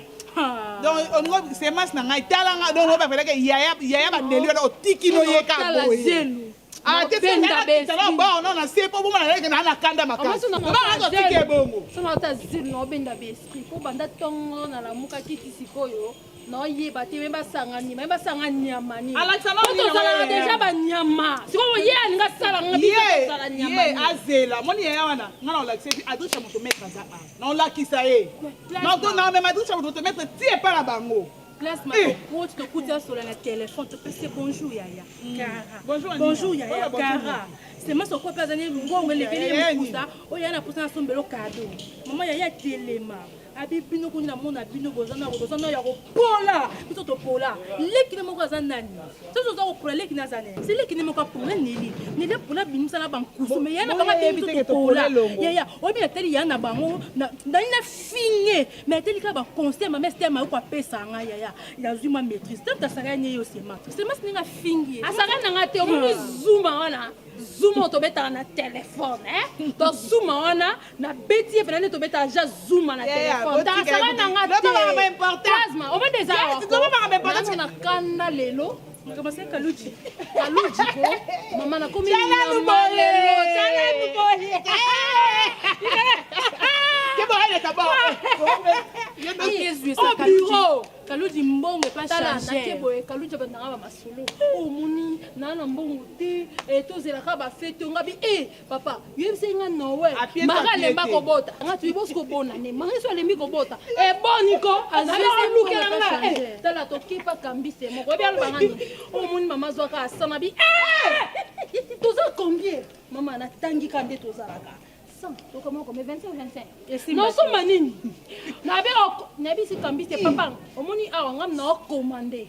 donc olingo semence na ngai tala nga donc bapelaka yaya yaya bandeli wana otiki no ye ka boye Ah, te tala bon non na se po bomona leke na na kanda makasi bana to tiki ebongo so na ota zelu na obenda baesprit mpo banda ntongo nalamukaki ti sikoyo naoyeba te me basanga nima me basanga nyama nini Alakisa nano Po nini tozalaka yango deja yaya. banyama sikoyo ye alinga asala nga biso ye tozala nyama ye nini. azela moni yaya wana nga na olakisa ye adriche ya moto maître aza a na olakisa ye namema adriche ya moto maître ti epa na bango Plasma tokoti tokuti asola na telefone topesi bonjour yaya kara. Bonjour, Bonjour Anina. yaya Voilà, bonjour. kara. Semence okopi aza ne mbongo elekeli ye mokusa oyo ya na posa nasombelo kado. Mama yaya telema. Abi bino kuni na mona bino boza na boza na ya kopola biso topola leki ne moko aza nani soki oza kopola leki ne aza nani se leki ne moko apola neli neli apola bimisala bankusu me ya na bango Bo- biso boyebi te ke topola topola elongo. yaya oyebi natali ya na bango nani na finge me ateli kaka baconseil mama ester mayoko apesa nga yaya nazwi mwa maîtrise te moto asaka ye yo sema sema sininga afingi ye asaka nanga te omoni zuma wana zuma oyo tobetaka na telefone to zuma wana nabeti ye pena nde tobetaka ja zuma na Yeah, yeah, telefone botika asaka ye, nanga loba makambo te important. plasma omoni eza Yes, loba makambo important. na kanda lelo kaluji kaluji ko mama nakomi Tala nyama luboye, lelo tala luboye. Ke bo eleka bo. Au bureau. kaluji mbongo epa tala chargeur. nake boye kaluji abandanga bamasolo omoni naa na mbongo te eh, tozelaka bafete nga bi e papa yoyebisaki nga noel Apie mari to apie alemba te. kobota nga toyi bosi kobona ne mari so alembi kobota eboni ko azalukela Azwi nga se mbongo epa eh, chargeur. tala tokepa kambise moko oyebi alobanga nini omoni mama azwaka asana bi eh! toza combien mama natangi ka nde tozalaka 100 tokoma combien 25 25 Esimba nosomba nini nabe nayebisi kambi te papa omoni awa nga na okomande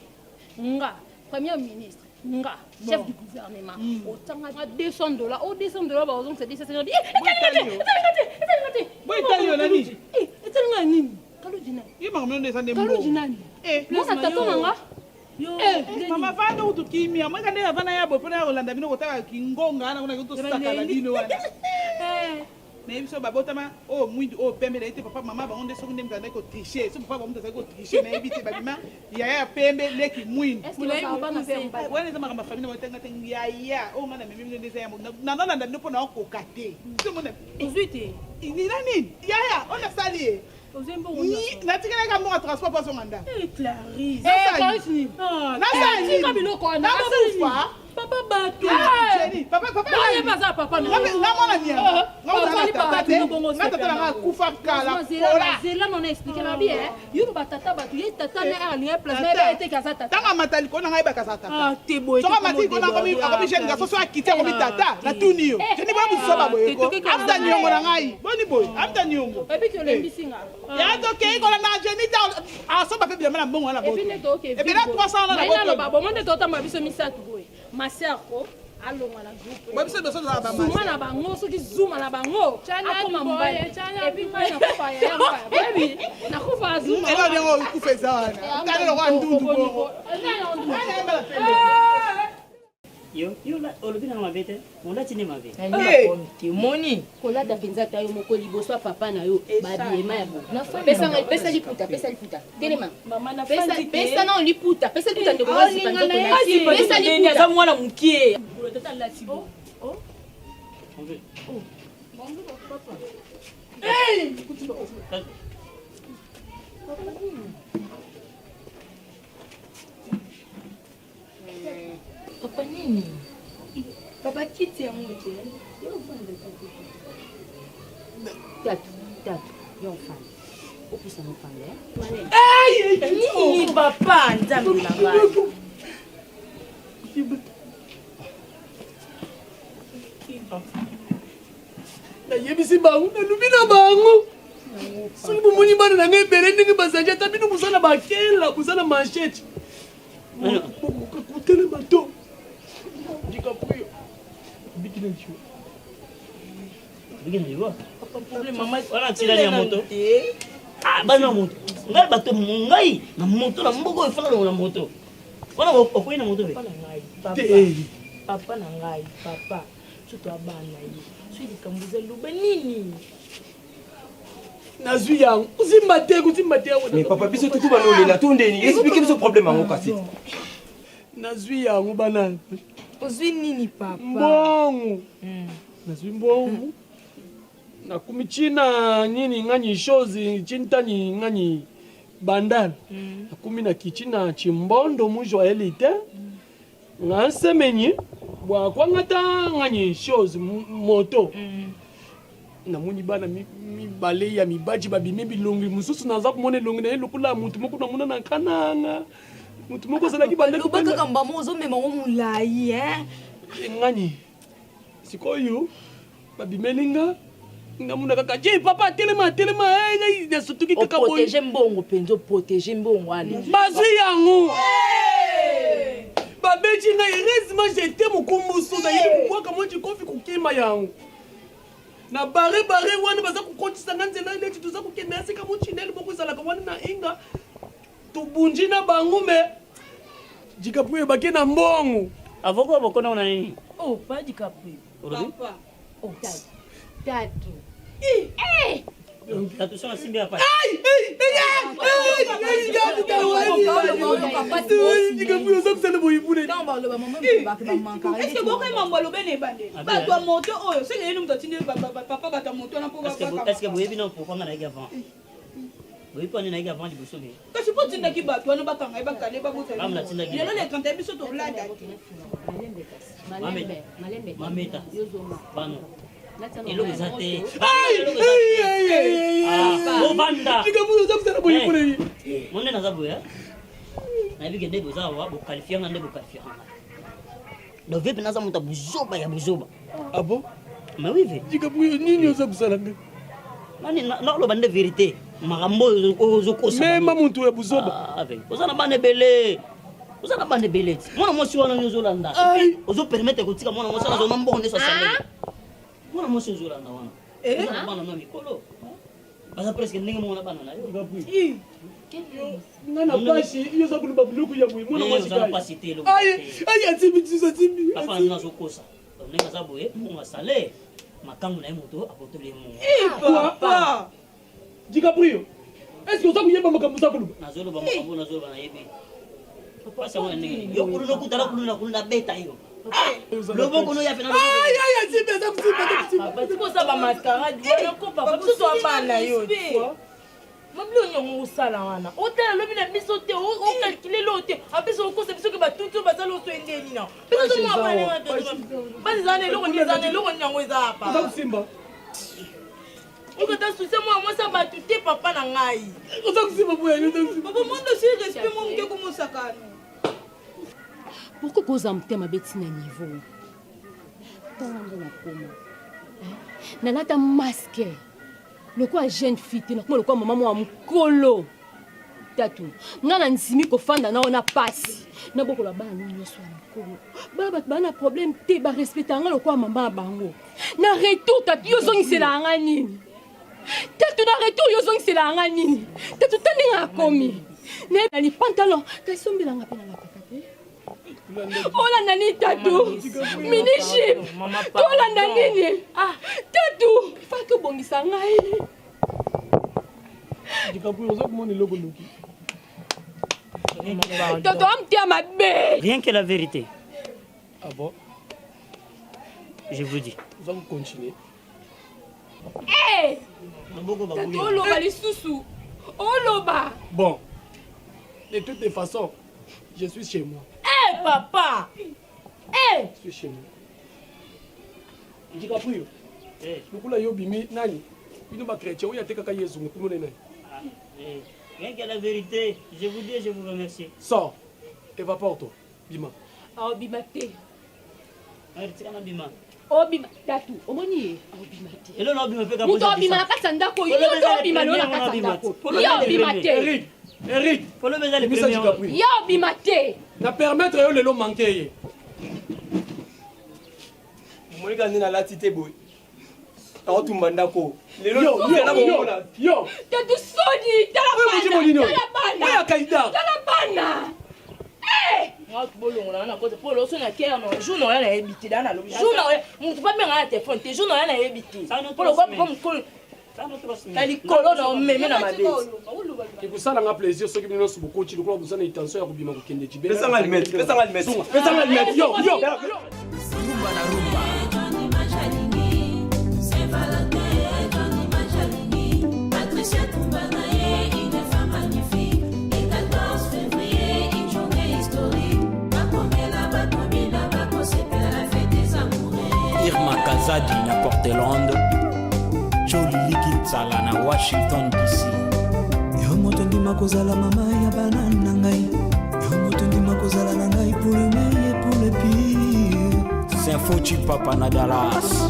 nga premier ministre nga chef du gouvernement otanga 200 dollars o 200 dollars bazongisa 250 etalinga te etalinga te etalinga te Bo etali yo na nini? Eh, etalinga nini kaluji nani Ye makambo nde eza nde kaluji mbongo. nani Eh, mwana tata na nga Eh, mama vanda kutu kimia mweka nde avanda ya boye mpona ya kolanda bino kotala kingonga wana kuna tosakala bino wana nayebi so babotama oyo mwindu oyo pembe nayebi te papa mama bango nde soki nde moto azalaki kotriche so papa bango moto azalaki kotriche nayebi te babima yaya ya pembe leki mwindu Est-ce que bazala bana mpe ya mobali? wana eza makambo ya famille na bango te yaya oyo nga na memi bino nde eza ya nanolanda bino mpo na okoka te ozwi te nina nini yaya oyo nasali ye ozwi mbongo nyonso. natikelaka mbongo ya transport mpo azonga ndako Clarisse. Eh, Clarisse nini? Nasali Eh, tika biloko wana. nakufa papa bato Jenny, papa papa Oye baza papa na Nga nga mwana nyama. Eh, Nga mwana papa tata te. bato bongo Nga tata na nga akufa kala. zela Kola. zela nona explique na bi eh yo ba tata bato ye tata na alinga plasma Tata. ebe ete kaza tata Tanga amata likolo na ngai bayebaka aza tata. Ah, te boye, Soki te amati likolo na komo akomi akomi jeune garçon so akiti akomi tata. Natuni yo. Jenny bona busoba boye ko. Amta niongo na ngai. Boni boye. Amta niongo. ebi ki olembisi nga Ya tokei kolanda Jenny ta asomba pe bilamba na mbongo wana epi nde toke Ebela 300 wana na naloba bomo nde totamba biso misato boye maserko alongwa na groupe Bo biso biso tozala ba zuma na bango soki zuma na bango Tchana akoma boye, mobali tchana epi ngai nakufa yaya boyebi nakufa zuma Elo ndenge okufa eza wana. Tala lokola ndundu bongo. Yo, yo la- olobi nanga mabe te olati nde mabe moni kolata mpenza ta yo moko liboso ya papa na yo babiema ya boye pesa liputa pesa liputa telema Pesa- pesa nano liputa pesa liputa ndeko Aolinga na ye. pesa Nini, liputa aza mwana mokie Papa nini? Papa kiti yango te. Tatu, tatu, yo ofanda. Opusana ofanda. nini papa nzambe na ngai nayebisi bango nalobi na bango soki bomoni bana na ngai ebele ndenge bazali ata bino boza na bakela boza na manchete bokoka kotelema to dicaprio biki na liwa biki na liwa Wana wana ntina ya moto Ah, bana ya moto ngai bato ngai na moto na mboka oyo efanda longo na moto wana okwei na moto Papa na ngai, papa. Papa na ngai, papa. Soto abana ye. Soki likambo eza loba nini? nazwi yango kosimba te kosimba te Mais papa biso tutu banolela to ndeni explike biso problème yango kasi nazwi yango bana ozwi nini papa mbongo nazwi mbongo nakomi ntina nini ngani chose tintani ngani bandala nakomi na kichi na chimbondo mujwaeli te nga nsemenyi bwa kwangata ngani chose moto namoni bana mibale ya mibaji babimi bilongi mosusu naza komona elongi na ye lokola ya motu moko namona na kananga motu moko azalaki loba kaka mbamo ozomema ngo molai eh? Ngani sikoyo babimeli nga ngamona kaka je papa telema telema eh, eh, nasutuki kaka boye oprotege mbongo mpenza oprotege mbongo wana bazwi yango babeti ngai heureusement j'étais mokumbusu nayebi kobwaka mwa jikofi kokima yango na bare bare wana baza kokotisa nga nzela neti toza kokende ya sika mochinele moko ezalaka wana na inga tobunji na bango me dicaprio bake na mbongo avoko bokona na nini oh pa dicaprio olobi oh tatu tatu so asimbi apa Est-ce bokoki mambo alobe na ebandeli bato ya moto oyo soki eyeni moto atindi papa bato ya moto wana mpo est ce que boyebi na pourquoi nga nayaki avant boyebi mpo nde nayaki avant liboso be kasi mpo otindaki bato wana bakanga ye bakale babota Bam, natindaki. lelo lekanta ye biso tolada te malembe malembe mameta yozoma bano Natia na eloko eza te ovanda mo nde naza boye nayebi ke nde boza awa bokalifia nga nde bokalifia nga donc vie mpe naza moto ya buzoba ya buzoba ah bon mais oui ve dikabuyo nini oza kosala ngai nani nakoloba nde vérité makambo oyo ozokosa mema moto ya buzoba oza na bana ebele oza na bana ebele ti mwana mwasi wana nde ozolanda ozopermettre kotika mwana mwasi wana azoma mbongo nyonso asaleli mwana mwasi ozolanda wana oza na bana na mikolo baza presque ndenge moko na bana na yo nga na pasi yo oza koloba biloko ya boye mwana Eh, mwasi oza na kai pasi te eloko ai te. ai atimbi tiso atimbi papa na nga azokosa Donc, ndenge aza boye mbongo asale makangu na ye moto akotoli ye mongo papa dicaprio est ce que oza koyeba makambo oza koloba nazoloba makambo nazoloba nayebi pasi yango na ndenge nini yo kuluna okutana kuluna kuluna abeta yo loboko no yape na ai ai atimbi aza kosimba aza kosimba papa tikosa bamascarade wana ko papa biso toabana yo mobili oniongo osala wana otala lobi na biso te okalkile lo te apesi okosa biso ke batuti oyo baza loso endeni na biso tomona basi eza na eloko nini eza na eloko nini yango eza oza apa kosimba okata susi mwana mwasi ya bato te papa na ngai oza kosimba boye oza kosimba papa mondo si respect mo moke komosakano pourquoi kozala motema mabe ntina niveau tala nde nakoma nalata maske lokola jeune fille te nakoma lokola mama mwa mokolo tatu ngai na ndimi kofanda nao na pasi nabokola bana no nyonso ya mokolo bana bato baa na problème te barespecta nga lokola mama na bango na retour tatu yo ozongiselaka nga nini tatu na retour yo ozongiselaka nga nini tatu ta ndenge akomi nayebani pantalon kasi ombelanga mpe nalataka te olanda nini tatu mini jip tolanda nini tatu faki obongisa ngai dicaprio oza komona eloko noki tatu amtia mabe rien que la vérité ah bon je vous dis oza kocontinue Eh! loboko tatu babuya oloba lisusu oloba bon de toutes les façons je suis chez moi Eh, papa Eh! je suis chez moi dicaprio lokola yo obimi nani bino bachrétien oyo atekaka yezu mokumone nani Eh, rien que la vérité je vous dis et je vous remercie sors évapore toi bima aobima te tika na bima obima tatu omoni ye aobima te eloko na obima mpe kaka moto obima na kati ya ndako yo te obima lelo na kati ya ndako yo obima te Eric Eric polobe eza le bimisa premier dicaprio yo obima te na permettre yo lelo manke ye monika nde nalati te boye aotumba ndako lelo Yo, yo, nzela yo, bomona yo tatu soni tala Oyo moji monini bana oyo? tala bana Oyo ya Kaida. tala bana nga bolongola nga na kota mpo loso na kere no jour na oya nayebi te daa nalobi jour na oya motu babenga na telefone te jour na oya nayebi te mpo lokwa mpo mokolo na likolo na omeme na mabe ekosalanga plaisir soki bino nyonso bokoti lokola boza na intention ya kobima kokende jibela Pesanga limete, pesanga limete. Sunga, pesanga limete yo yo Rumba na rumba. Johnny Majalini, Saint-Valentin, Johnny Majalini, Patricia Tumbanaye, une femme magnifique. Le 14 février, une journée historique. Bakomela, bakomina, bakosepela, la fête des amoureux. Irma Kazadi na Portland, Jolili Kintsala Washington DC. Yo moto ndima kozala mama ya bana na ngai. Yo moto ndima kozala na ngai pour le meilleur pour le pire. Sympho Papa na Dallas.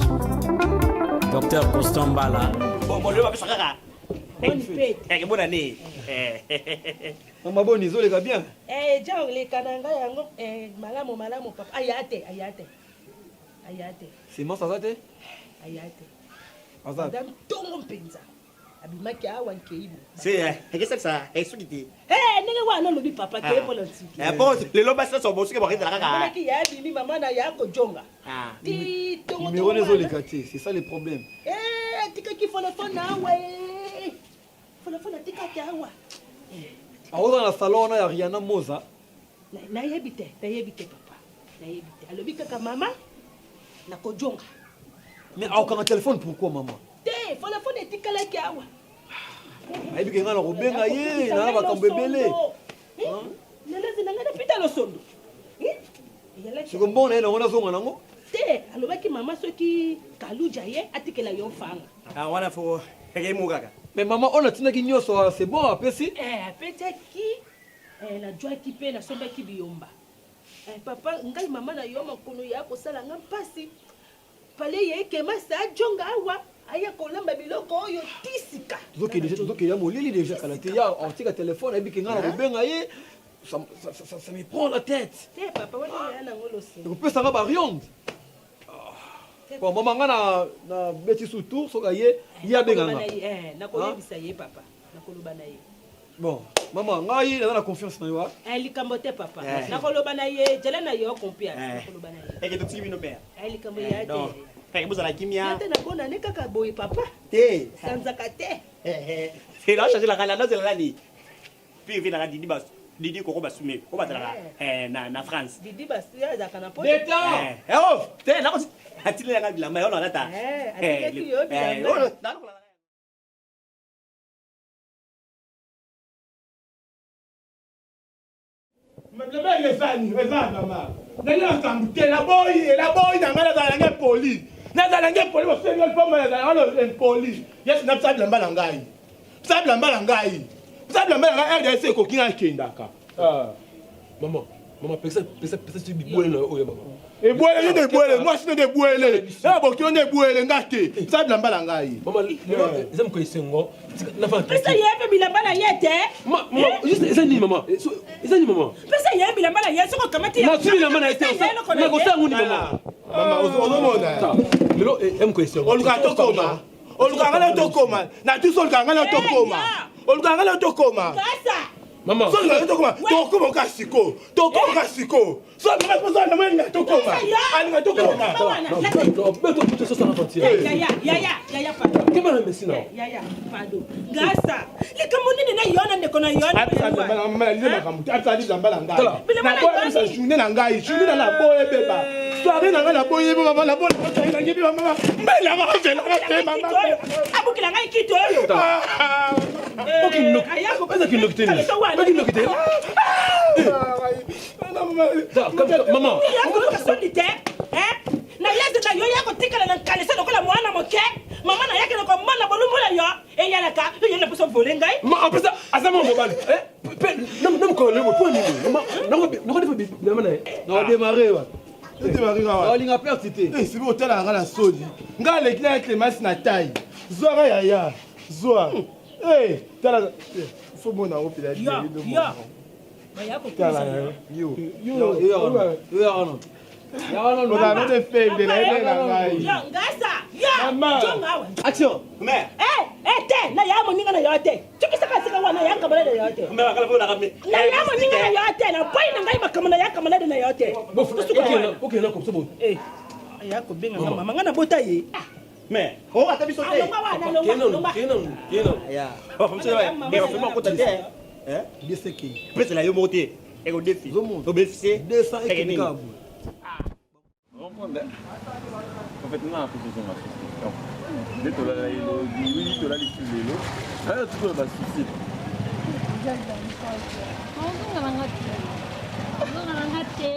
Docteur Constant Mbala. Bon, bon, lelo bapesa kaka. Bonne fête. Eh, bonne année. Mama boni ezoleka bien. Eh, ja oleka na ngai yango eh, malamu malamu papa. Aya te, aya te. Aya te. Semence aza te? Aya te. Aza. Madame tongo mpenza. Abimaki awa nkei bo. Se, eh, ekesalisa, eh, soki te. Eh, ndenge wana olobi papa te mpona nsuki. Eh, bon, lelo basi nyonso bosuki bakendela kaka. Amonaki ya abimi mama na ya kojonga. Ah. Ti tongo Numéro tongo wana. ezoleka te, c'est ça le problème. Eh, atikaki folofone awa. eh. Folofone atikaki awa. Aoza na salon wana ya Rihanna Moza. Nayebi te, nayebi te papa. Nayebi te. Alobi kaka mama nakojonga. Mais aokanga téléphone pourquoi maman? Te, folofone etikalaki awa. Ayebi ke ngai nakobenga ye na makambo ebele. Nalazi na ngai napita losondo. Eh, eyalaki Siko mbongo na ye nango nazonga nango. te alobaki mama soki kaluja ye atikela yo mfanga. Ah, wana fo ekei kaka. Mais maman oyo natindaki nyonso ah, c'est bon apesi? Eh, apetiaki eh, najwaki mpe nasombaki biyomba. Eh, papa ngai mama na yo makolo ya kosala nga mpasi pale ye ekemasa ajonga awa aya kolamba biloko oyo tisika. Tozokende deja tozokende ya molili deja kala te ya atika téléphone ayebi ke ngai nakobenga ye ça, ça, ça, ça me prend la tête. Te papa wana ya nango losengo. Ekopesa nga ba rionde. Bon mama nga na na beti sous tour soki aye ye abenga nga. Nakoloba na ye, eh, nakoyebisa ye papa nakoloba na ye. Bon mama ngai naza na confiance na yo. ah. Eh, likambo te papa Eh. nakoloba na ye jala na yo confiance Eh. nakoloba na ye. Eke totiki bino mère. Eh, likambo ya te. Donc, eke bozala kimia. Ya te nakona ne kaka boye papa. Te. Sanzaka te. Eh, na changer la kala, na zela nani? Puis vina la Didi bas Didi koko basume, ko batalaka eh na na France. Didi basi azalaka na poto. Eh, eh, oh, te na ko atile nga bilamba yo na lata. Eh, atikaki yo bilamba. Eh, oh, na Mabele ezani eza mama ndenge makambo te naboyi naboyi na ngai nazala nange poli nazala nange poli bosengi lipomba nazala wana impoli yesu napesa bilamba na ngai pesa bilamba na ngai pesa bilamba na ngai rdc ekoki ngai akendaka Mama, mama, pesa, pesa, pesa soki bibwele na yo oyo mama. ebwele nde ebwele mwasi nde ebwele na bokilo nde ebwele nga te pesa bilamba na ngai Mama, lelo eza mokolo esengo. Tika nafanda pesa ye mpe bilamba na ye te. Ma, mama, juste eza nini mama? Eza nini mama? pesa ye bilamba na ye soki okamati Nazwi bilamba na ye te. Pesa ye eloko na ye. Nakosala ngo nini mama? Mama, ozomona. Lelo eza mokolo esengo. oluka tokoma oluka ngai na tokoma na biso oluka ngai na tokoma oluka ngai na tokoma Mama. soki ngai tokoma tokoma ka siko tokoma ka siko soki alinga tokoma alinga tokoma Yaya, yaya, yaya, pardon. Kema na messi na. Eh, Yaya, pardon. Ngasa, likambo nini na yo na ndeko na yo na makambo te abisa bilamba na ngai Bilamba na naboyebisa ngai. journée na ngai journée na naboye ebeba soirée na ngai naboye ebeba mama naboye nangi ebeba mama mbelanga ozelanga te mama abukela ngai kiti oyo. Eza kindoki te nini? Eza kindoki te. Mama. Yakoyoka soni te eh? nayeze na yo ya kotikala na nkanisa lokola mwana moke mama nayakende komona bolumbu na yo eyalaka yo yena mposo vole ngai Ma en plus aza mwana mobali. Eh, pe na na mokolo lelo po nini? Mama, nako nako defa bilamba na ye. Na démarrer wa. Olinga perte te. Eh, sibi otalaka nga na soni. Nga aleki na Clemence na taille. Zwa nga yaya. Zwa. Eh, tala. Eh, faut mona yango pela yo yo baya Tala kokumisa yo. Yo. Yo. Yo. Yo ya wana. Ya wana. Ozala nde faible na ye na ngai. yo ngasa yo Mama. jonga awa Action. Mais Eh, eh, te na ya moninga na yo te cokisaka esika wana ya kamalade na yo te mais bakala bona ka me. na ya moninga na yo te na boyi na ngai makambo na ya kamalade na yo te Bon, okende okende na komso bo. Eh, aya kobenga nga mama nga nabota ye Mais oh ata biso te. Alongwa wana, alongwa, alongwa. Kena kena. Ya. Ba famille ba ba famille kota te. Eh? DCK. Pesa la yo moko te. Eko défi. O bénéficier. 200 ekende kaka boye. En fait, nga na kozonga susi. Donc, nde tolala ye lobi, oui, tolali su lelo. Ayo tukola basusi. Ozonga na nga te. Ozonga na nga te.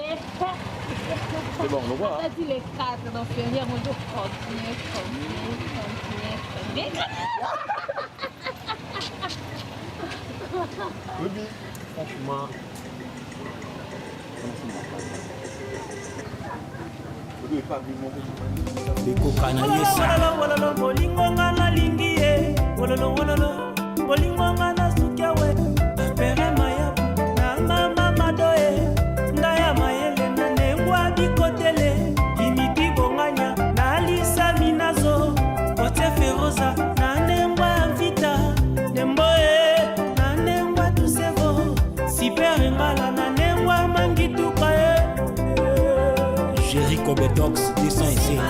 C'est bon, le roi. T'as dit les quatre, donc Ferrier, on doit continuer, continuer, continuer, continuer. Oyebi, franchement, Ekoka na yesa. Wololo bolingo nga nalingi ye wololo wololo bolingo nga nasuki awe bapere mayabu na mama madoe nda ya mayele na ndengwa bikotele imiti bonganya na lisami nazo kote feroza na ndengwa ya mvita ndembo e na ndengwa tusevo siper engala na ndengwa mangituka e Jericho Betox 207.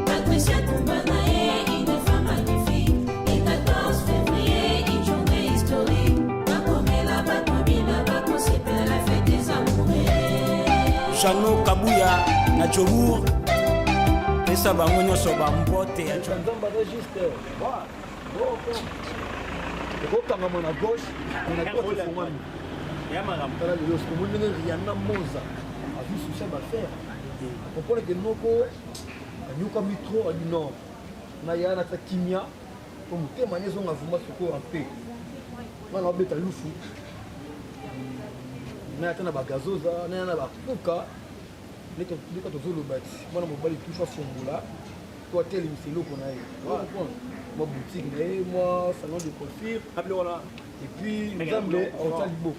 Patricia Tumbanae, une femme magnifique. Le 14 février, une journée historique. Bakomela, bakobina, bakosepela, la fête des amoureux. Jeannot Kabuya na Jobourg. Pesa bango nyonso bambote ya Nzambe aza juste. Ekokangama na gauche, mais na droite efongwami. Tala lelo omoni ndenge Rihanna Moza azwi succès ya bafaire. Comprendre que noko anyokami trop adi non. Naya natia kimia po motema ne ezonga vraiment sikoyo en paix. Nga na obeta lufu. Naya ata na bagazoza, naya na bakuka. Ndeka tozoloba ti mwana mobali tufa afongola to atelemisa eloko na ye mwa boutique na ye mwa salon de coiffure et puis nzambe akotia liboko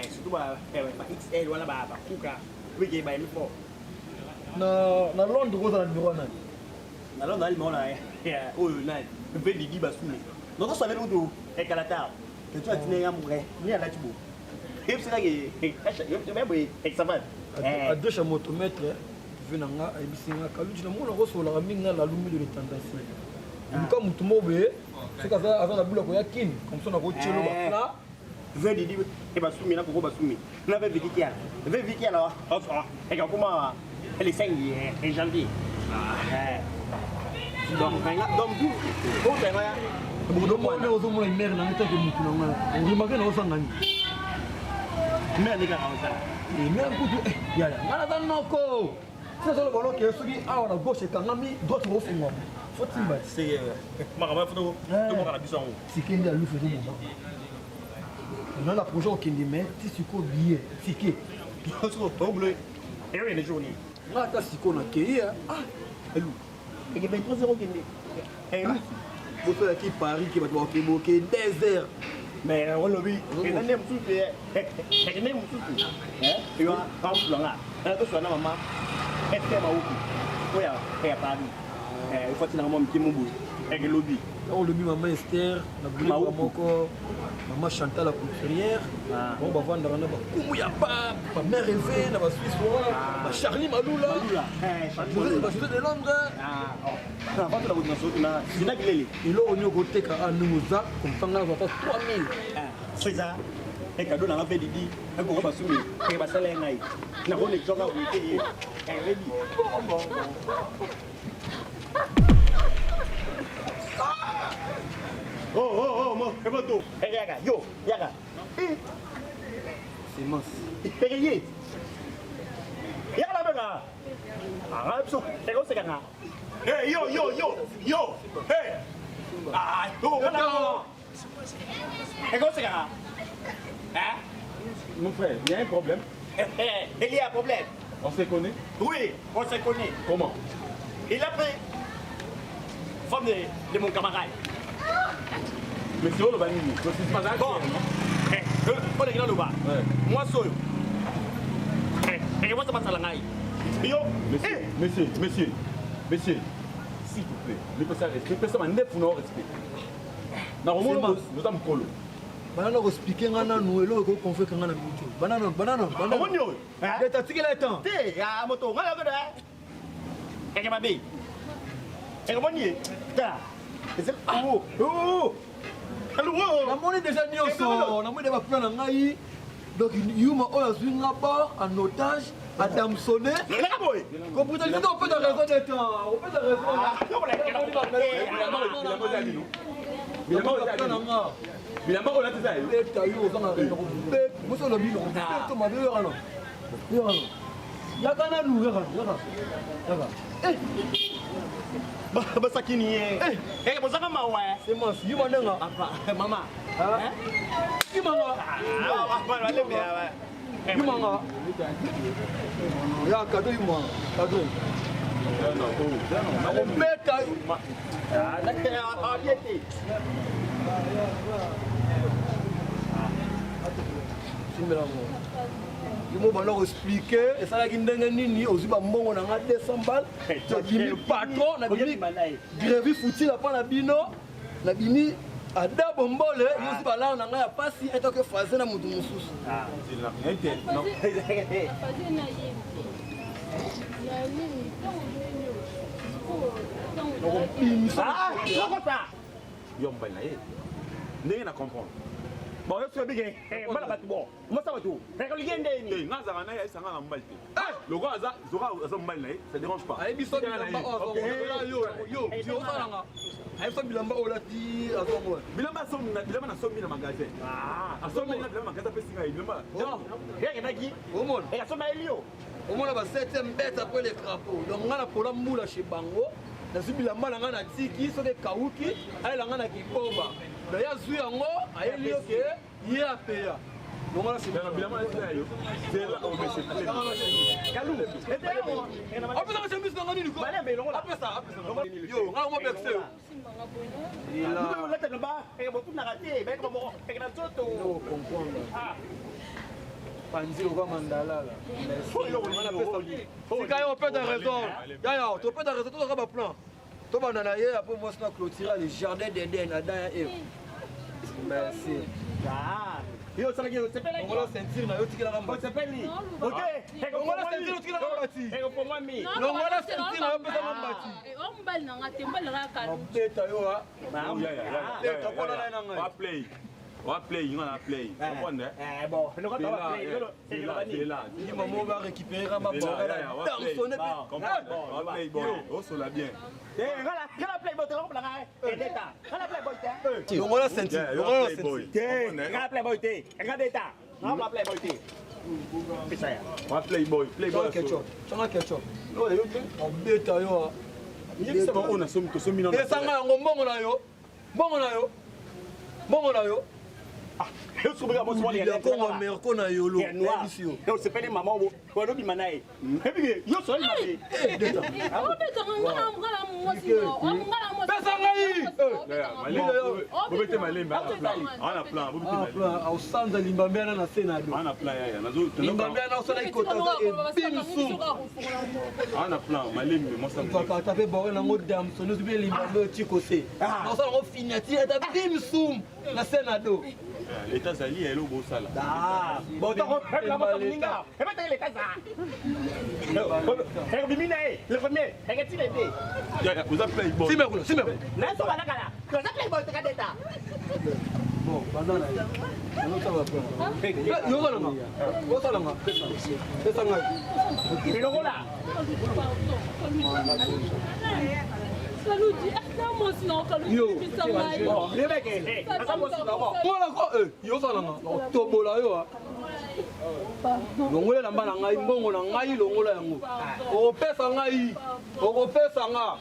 surtout ba xl wana bakuka wike bayemi fort na londres ozala numero nani na londres ali mona oyo nani mpe didi basune nokosala kutu ekalata ketu atine ya mure ni alati bo ebiselaki boye examen adresse ya motomètre ve na nga ayebisi nga kaluji na mona kosololaka mingi nga lalumi de le tendanciel luka motu moko boye soki aza na bula koya kini comme ça nakotielo bapla ve didi e basumi na koko basumi na ve viki kiala ve viki kiala ekakoma le 5 janvier donc donc otenga ya omoni ozomona imere na ngai take motu na ngai orimake na osanga nini mere nde kaka osala mere kutu yaya ngai naza noko tina azoloba noke soki awa na gauche ekangami droite okofungwama fo timba makambo fo toboka na biso yango tike nde alufu ezoboma na na projet okende mais ti sikoyo billet tike eyokende jour nini nga ata sikoyo nakei elu eke 23 heures okende bosalaki paris ke bato bakeboke 2 heures mais olobi eza nde mosusu eke nde mosusu eyo aosulanga tosula na mama ester mauki oyo ya paris efatinanga mwa mike moboye eke lobi olobi mama ester na boulema moko mama chantal la couturière bango bavandaka na bakumu ya pape bamare eve na basuisse wana bacharlie malula bajosé de londres eloko nini okoteka a ndenge oza komsanga azwa ata 3000 so eza ekado nanga mpe didi ekoko basumi eke basala ye ngai nakolekisaka boye te ye rebi Oh, oh, oh, mo, moto. Yaka, yo, yaka. Semence. Ye. Yaka la benga. Ah, biso, eko seka nga. Hey, yo, yo, yo, yo. Hey. Ah, yo, wala. Eko seka nga. Hein? Mon frère, il y a un problème. Il y a un problème. On s'est connu? Oui, on s'est connu. Comment? Il a pris femme de mon camarade. Mais c'est oloba nini? Bon, olingi naloba mwasi oyo eke mwasi basala ngai yo. Monsieur, monsieur, monsieur, monsieur, s'il vous plaît, mipesa respect, pesa mandefu na yo respect. Nakomona oza mokolo. Banana koexplike nga nanu eloko ekoconvaincre nga na minute oyo. Banana, banana, banana. Omoni oyo? Leta tikela ye temps. Te, ya moto ngai nakoda eke mabe eke moni ye tala Namoni deja nyonso, namoni deja baplan na ngai. Donc yuma oyo azwi nga bord en otage adamsonné kobrutalité opesa raison de temps opesa raison. Bilamba oyo olati eza yo. Beta yo ozanga mosi olobi beto mabe oyokano oyokano yaka nanu yaka yaka yaka. Basakini ye. Eh, bozaka mawa. Semence, yuma ndenga. Mama. Yumanga. Yumanga. Ya kado yuma. Kado. Nakobeta. Simbela ngo. Yo mo banda koexplike esalaki ndenge nini ozwi bambongo na nga 200 bal nabimi patron nabimi grevi futila mpa na bino nabimi ada bombole yo ozwi balare na ngai ya pasi etoke faze na moto mosusu Yo mobali na ye ndenge na comprendre bon yo soki obike bala bato bon mosa bato olingi ndeni te nga azalaka na ye ayesanga na mobali te lokola aza zoka aza mobali na ye ça dérange pas ayebi so bilamba oyo yo osalanga ayebi so bilamba oyo olati azongo bilamba asombi bilamba nasombi na magasin asombi na bilamba magasin apesi ngai bilamba ekendaki omona asomba elio omona ba 7e bête après les crapauds donc nga napola mbula chez bango nazwi bilamba na ngai natiki soki ekawuki ayela ngai na kiboba donc ye azwi yango ayeli yo ke ye apeya longola apesaka chemise na ngai nini apesa yo ngai mobekise yo panzi lokwa mandalala tika yo opeta raison yaya topeta raison tozaka baplan tobanda na ye apres mwasi na clôtura le jardin d'eden adam ya eve merci yo osalaki osepelaki longola ceinture na yo otikelaka mbatiosepeli longola ceinture otikelaka mbati longola ceinture na yo opesaka mbati mobali na nga te mobali na nga kalu beta yo a beta mpona naye na ngai play wa play nga na play comprendre eh bon ni mama ba récupérer ma damsonne wa play bon osola bien longola ceinture longola ceinture te nga playboy te nga deta nga playboy te pesa ya wa playboy playboy ketchup tanga ketchup obeta yo yebisa bango nasombi tosombi nano esanga yango mbongo na yo mbongo na yo mbongo na yo kongo merko na yolo nayebisi yo osepeli mama olobima na ye yo soli mabe pesa ngai bobete malembe ana plan bobete malembe osanza limbambe ana na se na do ana plan yaya limbambe ana osalaki kota ebimsu ana plan malembe mwasakata mpe bore nango damsoni ozubi limbambe otiko se osala yango finiatire ata bimsum na se na do leta azali ya eloko bosala oza playboy simekuna simekuna bon banda na ye yosalanga osalanga pesa ngai lokola yosalanga tobola yo longola elamba na ngai mbongo na ngai longola yango okopesa ngai okopesa nga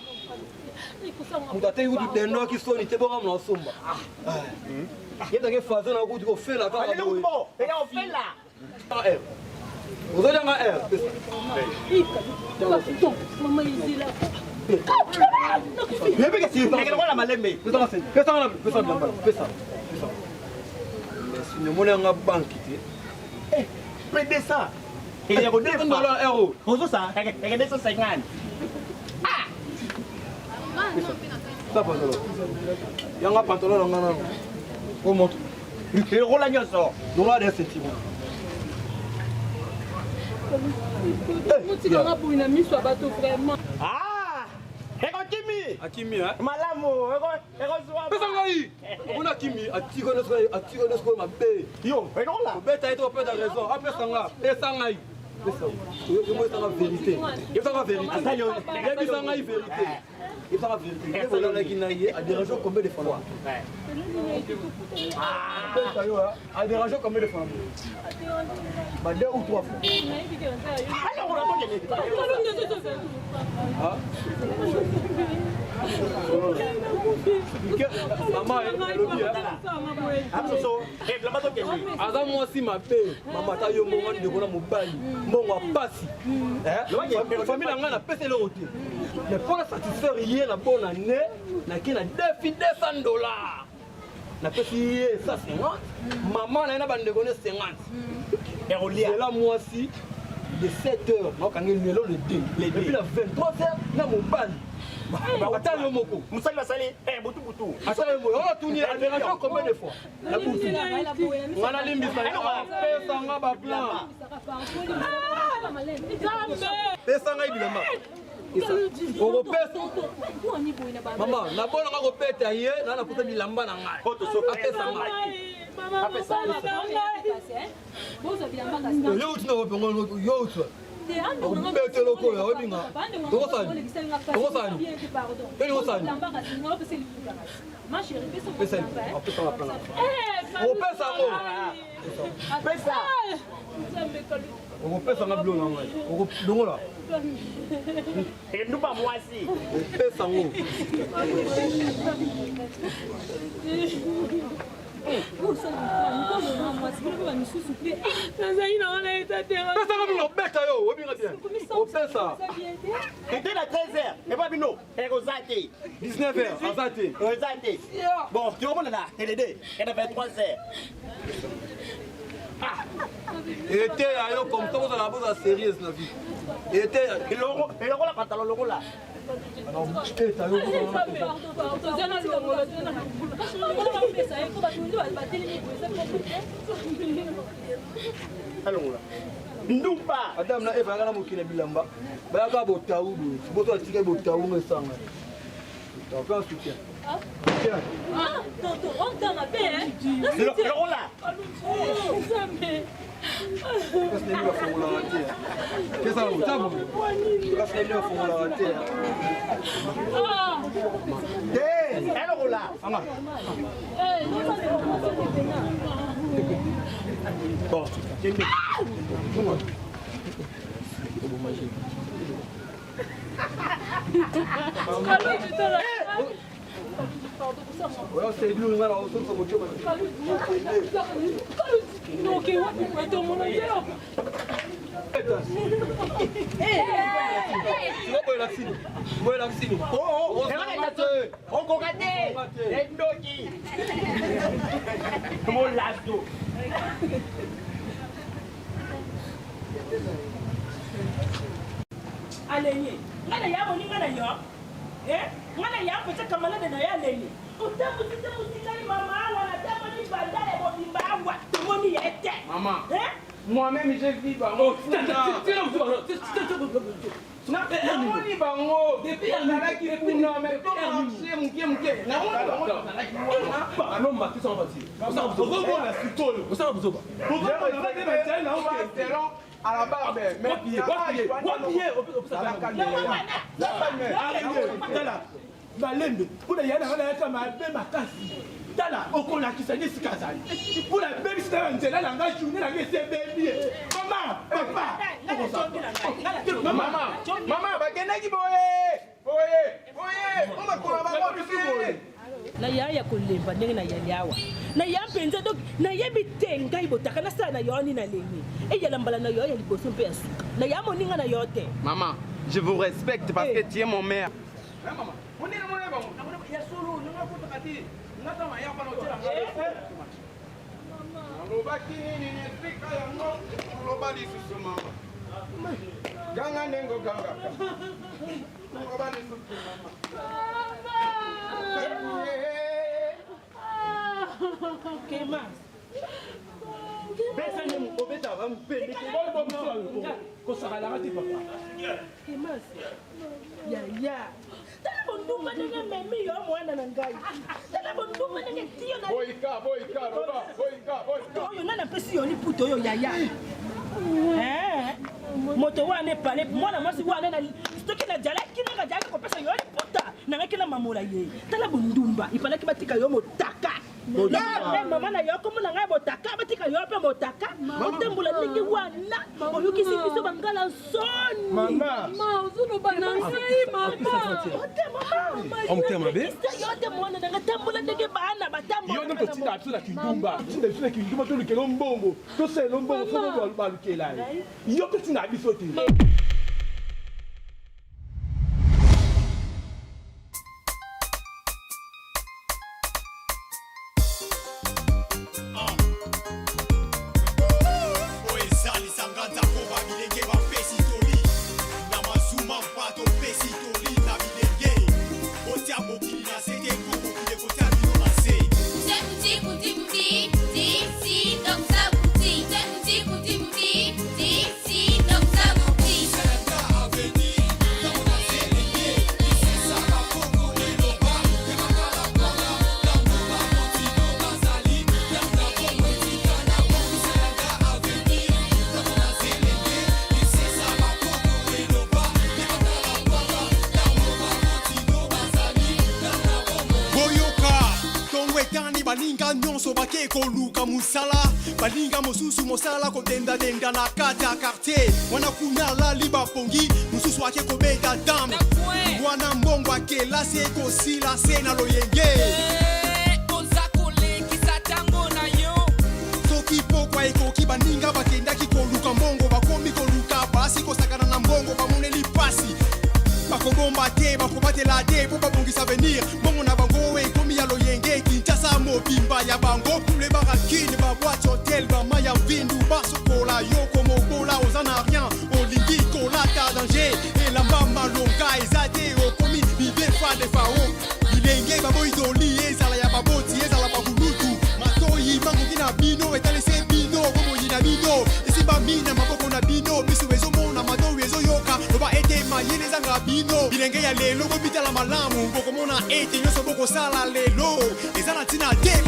moto ateki kutu dendoaki soni te bonga mona osomba yetake fazo na kutu kofela kaka ozolianga r nomoni yanga banki te pdsa ozosa 250 sa pantalon yanga pantalon na nga nano o moto lokola nyonso longola de sentiment motikanga boye na miso ya bato vraiment ekokimi akimi malamu ekozwa pesa ngai omoni akimi atiko nyonso mabe yo ekola obeta ye to opeta raison apesa nga pesa ngai yebisanga vérité yebisanga vérité yebisa ngai vérité yebisanga vérité olalaki na ye adérange combien de fois pesa yo adérange combien de fois ba deux ou trois fois ah. Mama alobi aza mwasi mabe mama ata yo mbongo ndeko na mobali mbongo ya pasi famille na ngai napesa eloko te mais mpo na satisfaire ye na bonne année nake na defi 200 dollars napesi ye 150 mama na ye na bandeko ne 50 ela mwasi de 7 heures naokangi lelo le 2 et puis na 23 heures na mobali ata yo moko mosali basali butu butu ata yo moko yango natuni aderange combien de fois na butu nga nalimbisa yo pesa nga baplan pesa ngai bilamba okopesa mama nabona nga kobeta ye na naposa bilamba na ngai apesa ngai yo uti na wapengo yo uti okobeta eloko oyo oyebinga tokosani tokosani yoni kosani opesa yango okopesa nga bilo na ngai longola enduba mwasi opesa yango nazali na wana eta te pesaka bino obeta yo obinga bien opesa ete na 13 heures epa bino ekoza te 19 heures aza te oza te bon tokomonana elede ena 23 heures eteya yo comme ça bozala bozala sérieuse na vie eteya elokola pantalon lokola eta yo alongola ndumba adam na eva yaka na mokili ya bilamba bayaka botau boye boto atikaki botau ngo esanga botau mpe soutien lokola kasi nayebi bafongolaka te pesa tabu kasi nayebi bafongolaka te te elokola anga bon kende oyo sedulu nga na osomisa motema okoka te endoki molato alenye nga na ya moninga na yo nga na ya mpenza kamalade na yo alenye otambusi te motikali mama awa natamboli bandale mobimba awa tomoni ye te mama moi-même j'ai vu bango namoni bango ezalaki kuna mais tomarche moke moke namoni bango tozalaki wana ozomona sikoyo osala buzoba à la barbe tala malembe mpona ya nanga nayaka mabe makasi tala okolakisa nde esika azali mpona abebisi na nzela na ngai journée na ngai esi ebebi ye mama papa mama bakendaki boye boye boye o makolo bango bisu boye naya ya kolemba ndenge nayali awa naya mpenza donc nayebi te ngai botaka nasala na yo nini nalengi eyala mbala na yo ya liboso mpe ya suka naya moninga na yo te Maman, je vous respecte parce que tu es mon mère. Nalobaki nini na esika yango oloba lisusu mama ganga ndenge ogangaka oloba lisusu mama kema besa nde obetaka mopende kosakalaka te papa kemas yaya tala bondumba ndenge ememi yo mwana na ngai tala bondumba ndenge tiyo boyika boyika loba boyika boyika oyo nani apesi yo liputa oyo yaya moto wana epale mwana mwasi wana soki najalaki nanga jalaki kopesa yo liputa nangaki na mamola ye tala bondumba ipalaki batika yo motaka. Mama na yo komona ngai botaka batika yo mpe motaka otambola ndenge wana oyokisi biso bangala nsoni ozoloba na ngai mama Omotema mabe? yo te mwana nanga tambola ndenge bana batambola Yo nde totinda biso na kindumba. Totinda biso na kindumba tolukela mbongo. Tosalela mbongo fo balukela ye. Yo totinda biso te. Oyo ezalisa nga nzako ba bilenge bapesi toli na mazuma mpa topesi toli na bilenge botia mokili na se te mpo mokili ekotia bino na se. Boyoka ntongo etani, baninga nyonso bake koluka mosala, baninga mosusu mosala kodendadenda na kati ya quartier wana, kuna alali bapongi, mosusu ake kobeta dame wana, mbongo akelasi ekosila se na loyenge. Oza kolekisa ntango na yo. Soki pokwa ekoki, baninga bakendaki koluka mbongo bakomi koluka basi, kosakana na mbongo, bamoneli pasi, bakobomba te, bakobatela te mpo babongisa avenir. Mbongo na bango ekomi ya loyenge. Kinshasa mobimba ya bango, tule barakine, baboite, hotel, bama ya mvindu, basokola yo komobola. Oza na rien, olingi kolata danger, elamba malonga eza te, okomi bibefa defao. Bilenge baboyi toli, ezala ya baboti, ezala bakulutu, matoyi bangoki na bino etalise bino, bomoi na bino esimbami na maboko na bino, miso ezomona, matoyi ezoyoka, loba ete mayele ezanga bino. Bilenge ya lelo, bobitala malamu, bokomona ete nyonso bokosala lelo eza na ntina te.